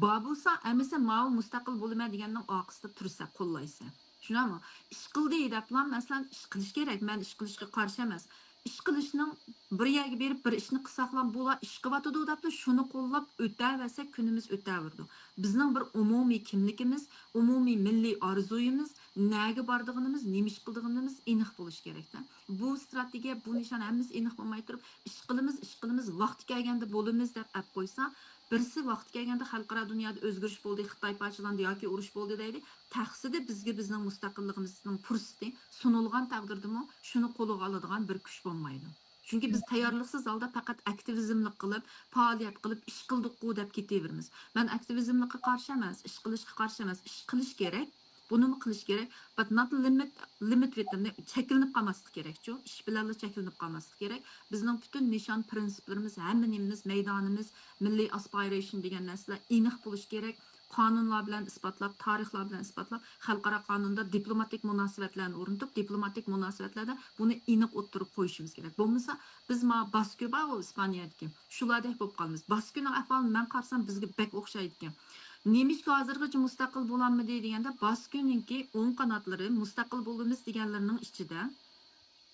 بار بولسا، ئەمىسە ماۋۇ مۇستەقىل بولىمەن دېگەننىڭ ئارقىسىدا تۇرسا، قوللايسە. شۇنداقمۇ؟ ئىش قىلدى دەپلا، مەسىلەن، ئىش قىلىش كېرەك. مەن ئىش قىلىشقا قارشى ئەمەس. ئىش قىلىشنىڭ، بىر يەرگە بېرىپ بىر ئىشنى قىلساقلا، بۇلار ئىش قىلىۋاتىدۇ دەپلا شۇنى قوللاپ ئۆتەۋەرسەك، كۈنىمىز ئۆتەۋېرىدۇ. بىزنىڭ بىر ئومۇمىي كىملىكىمىز، ئومۇمىي مىللىي ئارزۇيىمىز، نەگە بارىدىغىنىمىز، نېمە ئىش قىلىدىغىنىمىز ئېنىق بولۇشى كېرەكتە. بۇ ستراتېگىيە، بۇ نىشان ھەممىسى ئېنىق بولماي تۇرۇپ، ئىش قىلىمىز، ئىش قىلىمىز، ۋاقتى كەلگەندە بولىمىز دەپ ئەپ قويسا، بىرسى ۋاقتى كەلگەندە خەلقئارا دۇنيادا ئۆزگىرىش بولدى، خىتاي پارچىلاندى ياكى ئۇرۇش بولدى دەيدۇ. تەخسىدە بىزگە بىزنىڭ مۇستەقىللىقىمىزنىڭ پۇرسىتى سۇنۇلغان تەقدىردىمۇ شۇنى قولىغا ئالىدىغان بىر كۈچ بولمايدۇ. چۈنكى بىز تەييارلىقسىز ھالدا پەقەت ئاكتىۋىزملىق قىلىپ، پائالىيەت قىلىپ، ئىش قىلدۇققۇ دەپ كېتىۋېرىمىز. مەن ئاكتىۋىزملىققا قارشى ئەمەس، ئىش قىلىشقا قارشى ئەمەس، ئىش قىلىش كېرەك. بۇنىمۇ قىلىش كېرەك. But not limit، limit with them، چەكلىنىپ قالماسلىق كېرەكچۇ. ئىش بىلەنلا چەكلىنىپ قالماسلىق كېرەك. بىزنىڭ پۈتۈن نىشان، پىرىنسىپلىرىمىز، ھەممە نېمىمىز، مەيدانىمىز، مىللىي ئاسپىرېيشن دېگەن نەرسىلەر ئېنىق بولۇشى كېرەك. قانۇنلار بىلەن ئىسپاتلاپ، تارىخلار بىلەن ئىسپاتلاپ، خەلقئارا قانۇندا دىپلوماتىك مۇناسىۋەتلەرنى ئورنىتىپ، دىپلوماتىك مۇناسىۋەتلەردە بۇنى ئېنىق ئوتتۇرىغا قويۇشىمىز كېرەك. بولمىسا، بىز ما باسكو بارغۇ ئىسپانىيەدىكى، شۇلاردەك بولۇپ قالىمىز. باسكونىڭ ئەھۋالىنى مەن قارىسام، بىزگە بەك ئوخشايدىكەن. نېمىشقا ھازىرغىچە مۇستەقىل بولالمىدى دېگەندە، باسكونىڭكى ئوڭ قاناتلىرى مۇستەقىل بولىمىز دېگەنلىرىنىڭ ئىچىدە،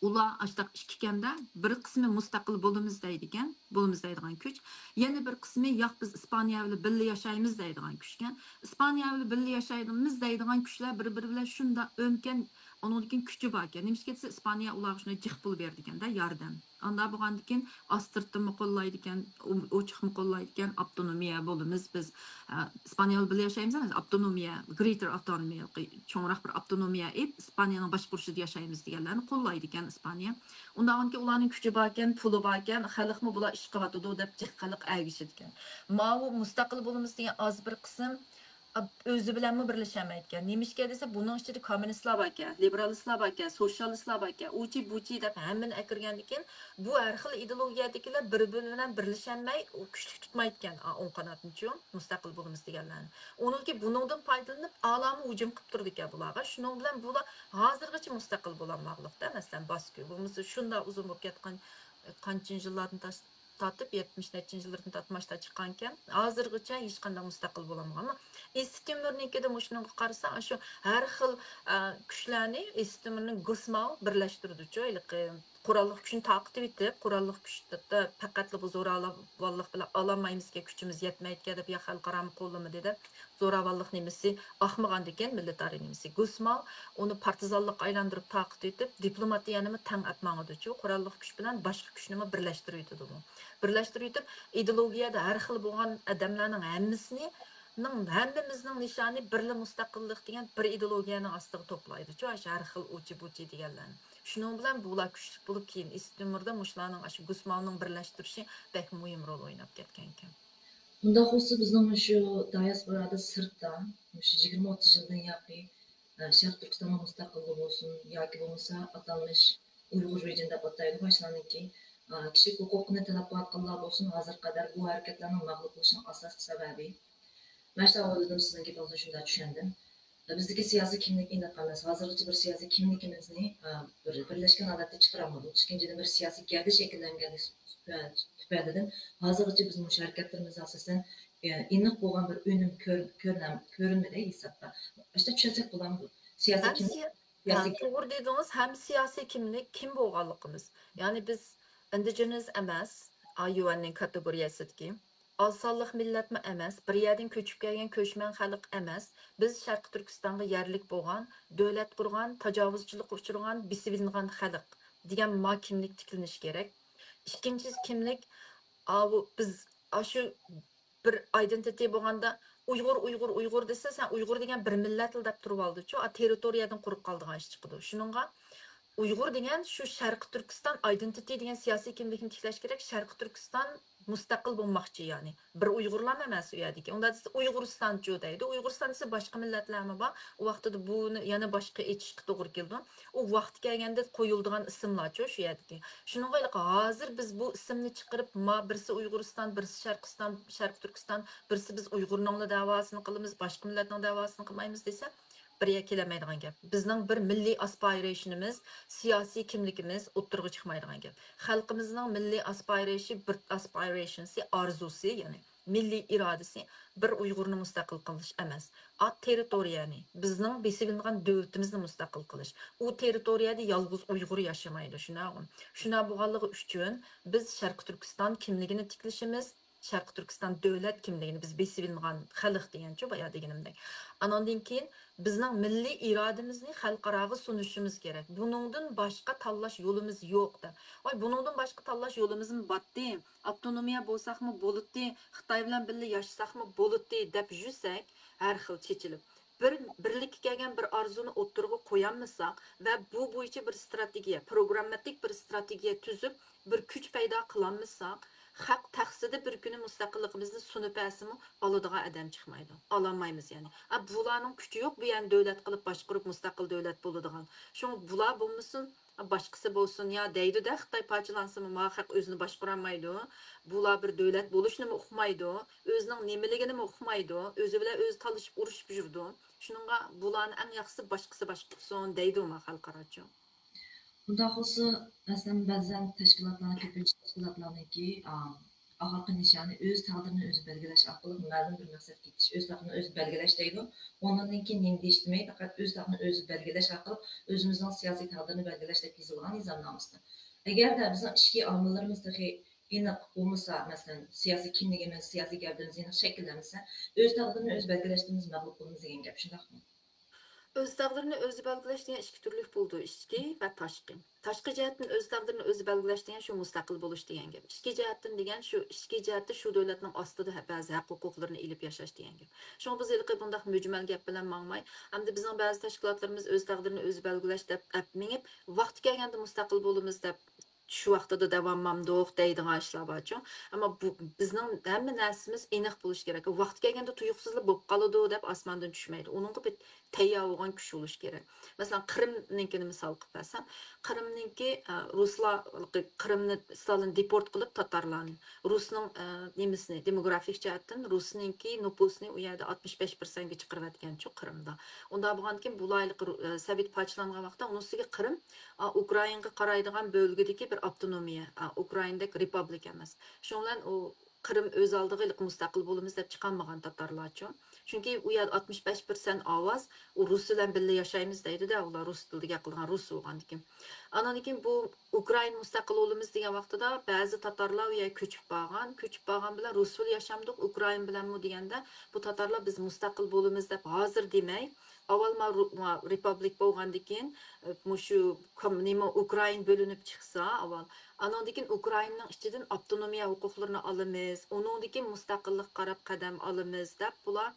ئۇلار ئاشتاق ئىككىكەندە، بىر قىسمى مۇستەقىل بولىمىز دەيدىكەن، بولىمىز دەيدىغان كۈچ. يەنە بىر قىسمى ياق، بىز ئىسپانىيە بىلەن بىللە ياشايمىز دەيدىغان كۈچكەن. ئىسپانىيە بىلەن بىللە ياشايمىز دەيدىغان كۈچلەر بىر-بىرى بىلەن شۇنداق ئۆمكەن، ئۇنىڭدىن كېيىن كۈچى باركەن. نېمىشقا دېسە، ئىسپانىيە ئۇلارغا شۇنداق جىق پۇل بېرىدىكەندە، ياردەم. ئانداق بولغاندىن كېيىن ئاستىرتىنمۇ قوللايدىكەن، ئو-، ئوچۇقمۇ قوللايدىكەن، ئاپتونومىيە بولىمىز بىز. ئە، ئىسپانىيە بىلەن بىللە ياشايمىز ئەمەس، ئاپتونومىيە، گرېيتېر ئاپتونومىيە، چوڭراق بىر ئاپتونومىيە ئېلىپ، ئىسپانىيەنىڭ باشقۇرۇشىدا ياشايمىز دېگەنلەرنى قوللايدىكەن ئىسپانىيە. ئۇنداقكەن ئۇلارنىڭ كۈچى باركەن، پۇلى باركەن، خەلقمۇ بۇلار ئىش قىلىۋاتىدۇ دەپ جىق خەلق ئەگىشىدىكەن. ماۋۇ مۇستەقىل بولىمىز دېگەن ئاز بىر قىسىم ئۆزى بىلەنمۇ بىرلىشەلمەيدىكەن. نېمىشقا دېسە، بۇنىڭ ئىچىدە كوممۇنىستلار باركەن، لىبېرالىستلار باركەن، سوتسىيالىستلار باركەن، ئۇچى بۇچى دەپ ھەممىنى ئەكىرگەندىن كېيىن، بۇ ھەر خىل ئىدېئولوگىيەدىكىلەر بىر-بىرى بىلەن بىرلىشەلمەي، كۈچلۈك تۇتمايدىكەن، ئا، ئوڭ قاناتنىچۇ، مۇستەقىل بولىمىز دېگەنلەرنى. ئۇنىڭكى بۇنىڭدىن پايدىلىنىپ، ئالامۇ ھۇجۇم قىلىپ تۇرىدىكەن بۇلارغا. شۇنىڭ بىلەن بۇلار ھازىرغىچە مۇستەقىل بولالماغلىقتا. مەسىلەن، باسكۇ بولمىسا شۇنداق ئۇزۇن بولۇپ كەتكەن، قانچىنچى يىللاردىن تاش-، تارتىپ، يەتمىش نەچچىنچى يىللىرىدىن تارتىپ ماشتا چىققانكەن، ھازىرغىچە ھېچقانداق مۇستەقىل بولالمىغان. ئەمما ئىسسى تۆمۈرنىڭكىدە مۇشۇنىڭغا قارىساڭ، شۇ ھەر خىل، ئە، كۈچلەرنى ئىسسى تۆمۈرنىڭ گۇسماۋ بىرلەشتۈرىدۇچۇ، ھېلىقى قوراللىق كۈچنى تارقىتىۋېتىپ، قوراللىق كۈچ پەقەتلا بۇ زوراۋانلىق بىلەن ئالالمايمىزكەن، كۈچىمىز يەتمەيدىكەن دەپ، يا خەلقئارامۇ قوللىمىدى دەپ، زوراۋانلىق نېمىسى ئاقمىغاندىكىن، مىللەتئارا نېمىسى گۇسماۋ ئۇنى پارتىزانلىققا ئايلاندۇرۇپ تارقىتىۋېتىپ، دىپلوماتىيەنىمۇ تەڭ ئەپ ماڭىدۇچۇ، قوراللىق كۈچ بىلەن باشقا كۈچنىمۇ بىرلەشتۈرۈۋېتىدۇ. بىرلەشتۈرۈۋېتىپ، ئىدېئولوگىيەدە ھەر خىل بولغان ئادەملەرنىڭ ھەممىسىنى، نىڭ، ھەممىمىزنىڭ نىشانى بىرلا مۇستەقىللىق دېگەن بىر ئىدېئولوگىيەنىڭ ئاستىغا توپلايدۇچۇ، ئاشۇ ھەر خىل ئۇچى بۇچى دېگەنلەرنى. شۇنىڭ بىلەن بۇلار كۈچلۈك بولۇپ، كېيىن ئىسسى تۆمۈردە مۇشۇلارنىڭ ئاشۇ گۇسماۋنىڭ بىرلەشتۈرۈشى بەك مۇھىم رول ئويناپ كەتكەنىكەن. ئۇنداق بولسا، بىزنىڭ مۇشۇ دىياسپورادا سىرتتا، مۇشۇ يىگىرمە ئوتتۇز يىلدىن ياقى، ئە، شەرقىي تۈركىستاننىڭ مۇستەقىللىقى بولسۇن ياكى بولمىسا ئاتالمىش ئۇيغۇر رېجىم دەپ ئاتايدىغۇ ئاشۇلارنىڭكى، ئە، كىشىلىك ھوقۇقنى تەلەپ قىلىۋاتقانلار بولسۇن، ھازىرغا قەدەر بۇ ھەرىكەتلەرنىڭ مەغلۇپ بولۇشىنىڭ ئاساسلىق سەۋەبى. مەن شۇنداق ئويلىدىم، سىزنىڭ گېپىڭىزدىن شۇنداق چۈشەندىم. بىزدىكى سىياسىي كىملىك ئېنىق ئەمەس. ھازىرغىچە بىر سىياسىي كىملىكىمىزنى، ئە، بىر بىرلەشكەن ھالەتتە چىقىرالمىدۇق. ئىككىنچىدىن، بىر سىياسىي گەۋدە شەكىللەنگەنلىك تۈپەيلىدىن ھازىرغىچە بىز مۇشۇ ھەرىكەتلىرىمىزدە ئاساسەن، ئە، ئېنىق بولغان بىر ئۈنۈم كۆر-، كۆرۈنەم-، كۆرۈنمىدى ھېسابتا. ئاشۇنداق چۈشەنسەك بولامدۇ؟ سىياسىي ھەم كىم-، سىيا-، ھە، سىياسىي توغرا دېدىڭىز، ھەم سىياسىي كىملىك، كىم بولغانلىقىمىز. يەنى بىز ئىندىجېنەس ئەمەس، ئاييۇئەننىڭ كاتېگورىيەسىدىكى. ئاز سانلىق مىللەتمۇ ئەمەس، بىر يەردىن كۆچۈپ كەلگەن كۆچمەن خەلق ئەمەس. بىز شەرقىي تۈركىستانغا يەرلىك بولغان، دۆلەت قۇرغان، تاجاۋۇزچىلىققا ئۇچرىغان، بېسىۋېلىنغان خەلق دېگەن ما كىملىك تىكلىنىشى كېرەك. ئىككىنچى كىملىك، ئاۋۇ بىز ئاشۇ بىر ئايدېنتىتى بولغاندا، ئۇيغۇر، ئۇيغۇر، ئۇيغۇر دېسە، سەن ئۇيغۇر دېگەن بىر مىللەتلا دەپ تۇرۇۋالىدۇچۇ، ئا، تېررىتورىيەدىن قۇرۇپ قالىدىغان ئىش چىقىدۇ. شۇنىڭغا ئۇيغۇر دېگەن شۇ شەرقىي تۈركىستان ئايدېنتىتى دېگەن سىياسىي كىملىكنى تىكلەش كېرەك. شەرقىي تۈركىستان مۇستەقىل بولماقچى، يەنى بىر ئۇيغۇرلارمۇ ئەمەس ئۇ يەردىكى. ئۇنداق دېسە ئۇيغۇرىستانچۇ دەيدۇ. ئۇيغۇرىستان دېسە باشقا مىللەتلەرمۇ بار. ئۇ ۋاقتىدا بۇنى يەنە باشقا ئېچىشقا توغرا كېلىدۇ. ئۇ ۋاقتى كەلگەندە قويۇلىدىغان ئىسىملارچۇ شۇ يەردىكى. شۇنىڭغا ھېلىقى ھازىر بىز بۇ ئىسىمنى چىقىرىپ، ما، بىرسى ئۇيغۇرىستان، بىرسى شەرقىستان، شەرقىي تۈركىستان، بىرسى بىز ئۇيغۇرنىڭلا دەۋاسىنى قىلىمىز، باشقا مىللەتنىڭ دەۋاسىنى قىلمايمىز دېسە، بىر يەرگە كېلەلمەيدىغان گەپ. بىزنىڭ بىر مىللىي ئاسپايرېيشنىمىز، سىياسىي كىملىكىمىز ئوتتۇرىغا چىقمايدىغان گەپ. خەلقىمىزنىڭ مىللىي ئاسپايرېيشى، بىر ئاسپايرېيشنسى، ئارزۇسى، يەنى مىللىي ئىرادىسى بىر ئۇيغۇرنى مۇستەقىل قىلىش ئەمەس، ئا، تېررىتورىيەنى، بىزنىڭ بېسىۋېلىنغان دۆلىتىمىزنى مۇستەقىل قىلىش. ئۇ تېررىتورىيەدە يالغۇز ئۇيغۇر ياشىمايدۇ، شۇنداقمۇ؟ شۇنداق بولغانلىقى ئۈچۈن بىز شەرقىي تۈركىستان كىملىكىنى تىكلىشىمىز، شەرقىي تۈركىستان دۆلەت كىملىكىنى، بىز بېسىۋېلىنغان خەلق دېگەنچۇ، بايا دېگىنىمدەك. ئانىڭدىن كېيىن بىزنىڭ مىللىي ئىرادىمىزنى خەلقئاراغا سۇنۇشىمىز كېرەك. بۇنىڭدىن باشقا تاللاش يولىمىز يوق دەپ. ۋاي، بۇنىڭدىن باشقا تاللاش يولىمىزمۇ باتتى، ئاپتونومىيە بولساقمۇ بولاتتى، خىتاي بىلەن بىللە ياشىساقمۇ بولاتتى دەپ يۈرسەك، ھەر خىل چېچىلىپ، بىر بىرلىككە كەلگەن بىر ئارزۇنى ئوتتۇرىغا قويالمىساق ۋە بۇ بويىچە بىر ئىستراتېگىيە، پروگرامماتىك بىر ئىستراتېگىيە تۈزۈپ، بىر كۈچ پەيدا قىلالمىساق، خەق تەخسىدە بىر كۈنى مۇستەقىللىقىمىزنى سۇنۇپ بەرسىمۇ، ئالىدىغان ئادەم چىقمايدۇ. ئالالمايمىز يەنى. ئا، بۇلارنىڭ كۈچى يوق، بۇ يەرنى دۆلەت قىلىپ باشقۇرۇپ، مۇستەقىل دۆلەت بولىدىغان. شۇڭا بۇلار بولمىسۇن، باشقىسى بولسۇن يا دەيدۇ-دە، خىتاي پارچىلانسىمۇ، ما خەق ئۆزىنى باشقۇرالمايدۇ. بۇلار بىر دۆلەت بولۇشنىمۇ ئۇقمايدۇ، ئۆزىنىڭ نېمىلىكىنىمۇ ئۇقمايدۇ، ئۆزى بىلەن ئۆزى تالىشىپ، ئۇرۇشۇپ يۈرىدۇ. شۇنىڭغا بۇلارنى ئەڭ ياخشىسى باشقىسى باشقۇرسۇن دەيدۇ ما خەلقئاراچۇ. ئۇنداق بولسا، مەسىلەن، بەزەن تەشكىلاتلارنىڭ، كۆپىنچە تەشكىلاتلارنىڭكى، ئا، ئاخىرقى نىشانى ئۆز تەقدىرىنى ئۆزى بەلگىلەش ئارقىلىق مەلۇم بىر مەقسەتكە يېتىش، ئۆز تەقدىرىنى ئۆزى بەلگىلەش دەيدۇ. ئۇنىڭدىن كېيىن نېمە دېيىش دېمەي، پەقەت ئۆز تەقدىرىنى ئۆزى بەلگىلەش ئارقىلىق ئۆزىمىزنىڭ سىياسىي تەقدىرىنى بەلگىلەش دەپ يېزىلغان نىزامنامىسىدا. ئەگەردە بىزنىڭ ئىچكى ئامىللىرىمىز تېخى ئېنىق بولمىسا، مەسىلەن، سىياسىي كىملىكىمىز، سىياسىي گەۋدىمىز ئېنىق شەكىللەنمىسە، ئۆز تەقدىرىنى ئۆزى بەلگىلەشتىن بىز مەغلۇپ بولىمىز دېگەن گەپ، شۇنداقمۇ؟ ئۆز تەقدىرىنى ئۆزى بەلگىلەش دېگەن ئىككى تۈرلۈك بولىدۇ، ئىچكى ۋە تاشقى. تاشقى جەھەتتىن ئۆز تەقدىرىنى ئۆزى بەلگىلەش دېگەن شۇ مۇستەقىل بولۇش دېگەن گەپ. ئىچكى جەھەتتىن دېگەن شۇ ئىچكى جەھەتتە شۇ دۆلەتنىڭ ئاستىدا ھە-، بەزى ھەق ھوقۇقلىرىنى ئېلىپ ياشاش دېگەن گەپ. شۇڭا بىز ھېلىقى بۇنداق مۈجمەل گەپ بىلەن ماڭماي، ئەمدى بىزنىڭ بەزى تەشكىلاتلىرىمىز ئۆز تەقدىرىنى ئۆزى بەلگىلەش دەپ ئەپ مېڭىپ، ۋاقتى كەلگەندە مۇستەقىل بولىمىز دەپ شۇ ۋاقتىدا دەۋامامدۇق دەيدىغان ئىشلار بارچۇ. ئەمما بۇ، بىزنىڭ ھەممە نەرسىمىز ئېنىق بولۇشى كېرەك. ۋاقتى كەلگەندە تۇيۇقسىزلا بولۇپ قالىدۇ دەپ ئاسماندىن چۈشمەيدۇ. ئۇنىڭغا بىر تەييار بولغان كۈچ بولۇشى كېرەك. مەسىلەن، قىرىمنىڭكىنى مىسال قىلىپ بەرسەم، قىرىمنىڭكى، ئە، رۇسلار، قىرىمنى ستالىن دېپورت قىلىپ تاتارلارنى، رۇسنىڭ، ئە، نېمىسىنى، دېموگرافىك جەھەتتىن رۇسنىڭكى نوپۇسىنى ئۇ يەردە ئاتمىش بەش پىرسەنتكە چىقىرىۋەتكەنچۇ قىرىمدا. ئۇنداق بولغاندىكىن بۇلار ھېلىقى رۇ-، ئە، سوۋېت پارچىلانغان ۋاقىتتا ئۇنىڭ ئۈستىگە قىرىم، ئا، ئۇكرائىنغا قارايدىغان بۆلگىدىكى بىر ئاپتونومىيە، ئا، ئۇكرائىندەك رېپابلىكا ئەمەس. شۇنىڭ بىلەن ئۇ قىرىم ئۆز ئالدىغا ھېلىقى مۇستەقىل بولىمىز دەپ چىقالمىغان تاتارلارچۇ. چۈنكى ئۇ يەردە ئاتمىش بەش پىرسەنت ئاۋاز ئۇ رۇس بىلەن بىللە ياشايمىز دەيدۇ-دە، ئۇلار رۇس تىلىدا گەپ قىلىدىغان رۇس بولغاندىكىن. ئاندىن كېيىن بۇ ئۇكرائىن مۇستەقىل بولىمىز دېگەن ۋاقتىدا بەزى تاتارلار ئۇ يەرگە كۆچۈپ بارغان، كۆچۈپ بارغان بىلەن رۇس بىلەن ياشامدۇق، ئۇكرائىن بىلەنمۇ دېگەندە، بۇ تاتارلار بىز مۇستەقىل بولىمىز دەپ ھازىر دېمەي، ئاۋۋال ما رۇ-، ما رېپابلىك بولغاندىن كېيىن، ئە، مۇشۇ كوم-، نېمە، ئۇكرائىن بۆلۈنۈپ چىقسا ئاۋۋال، ئانىڭدىن كېيىن ئۇكرائىننىڭ ئىچىدىن ئاپتونومىيە ھوقۇقلىرىنى ئالىمىز، ئۇنىڭدىن كېيىن مۇستەقىللىققا قاراپ قەدەم ئالىمىز دەپ بۇلار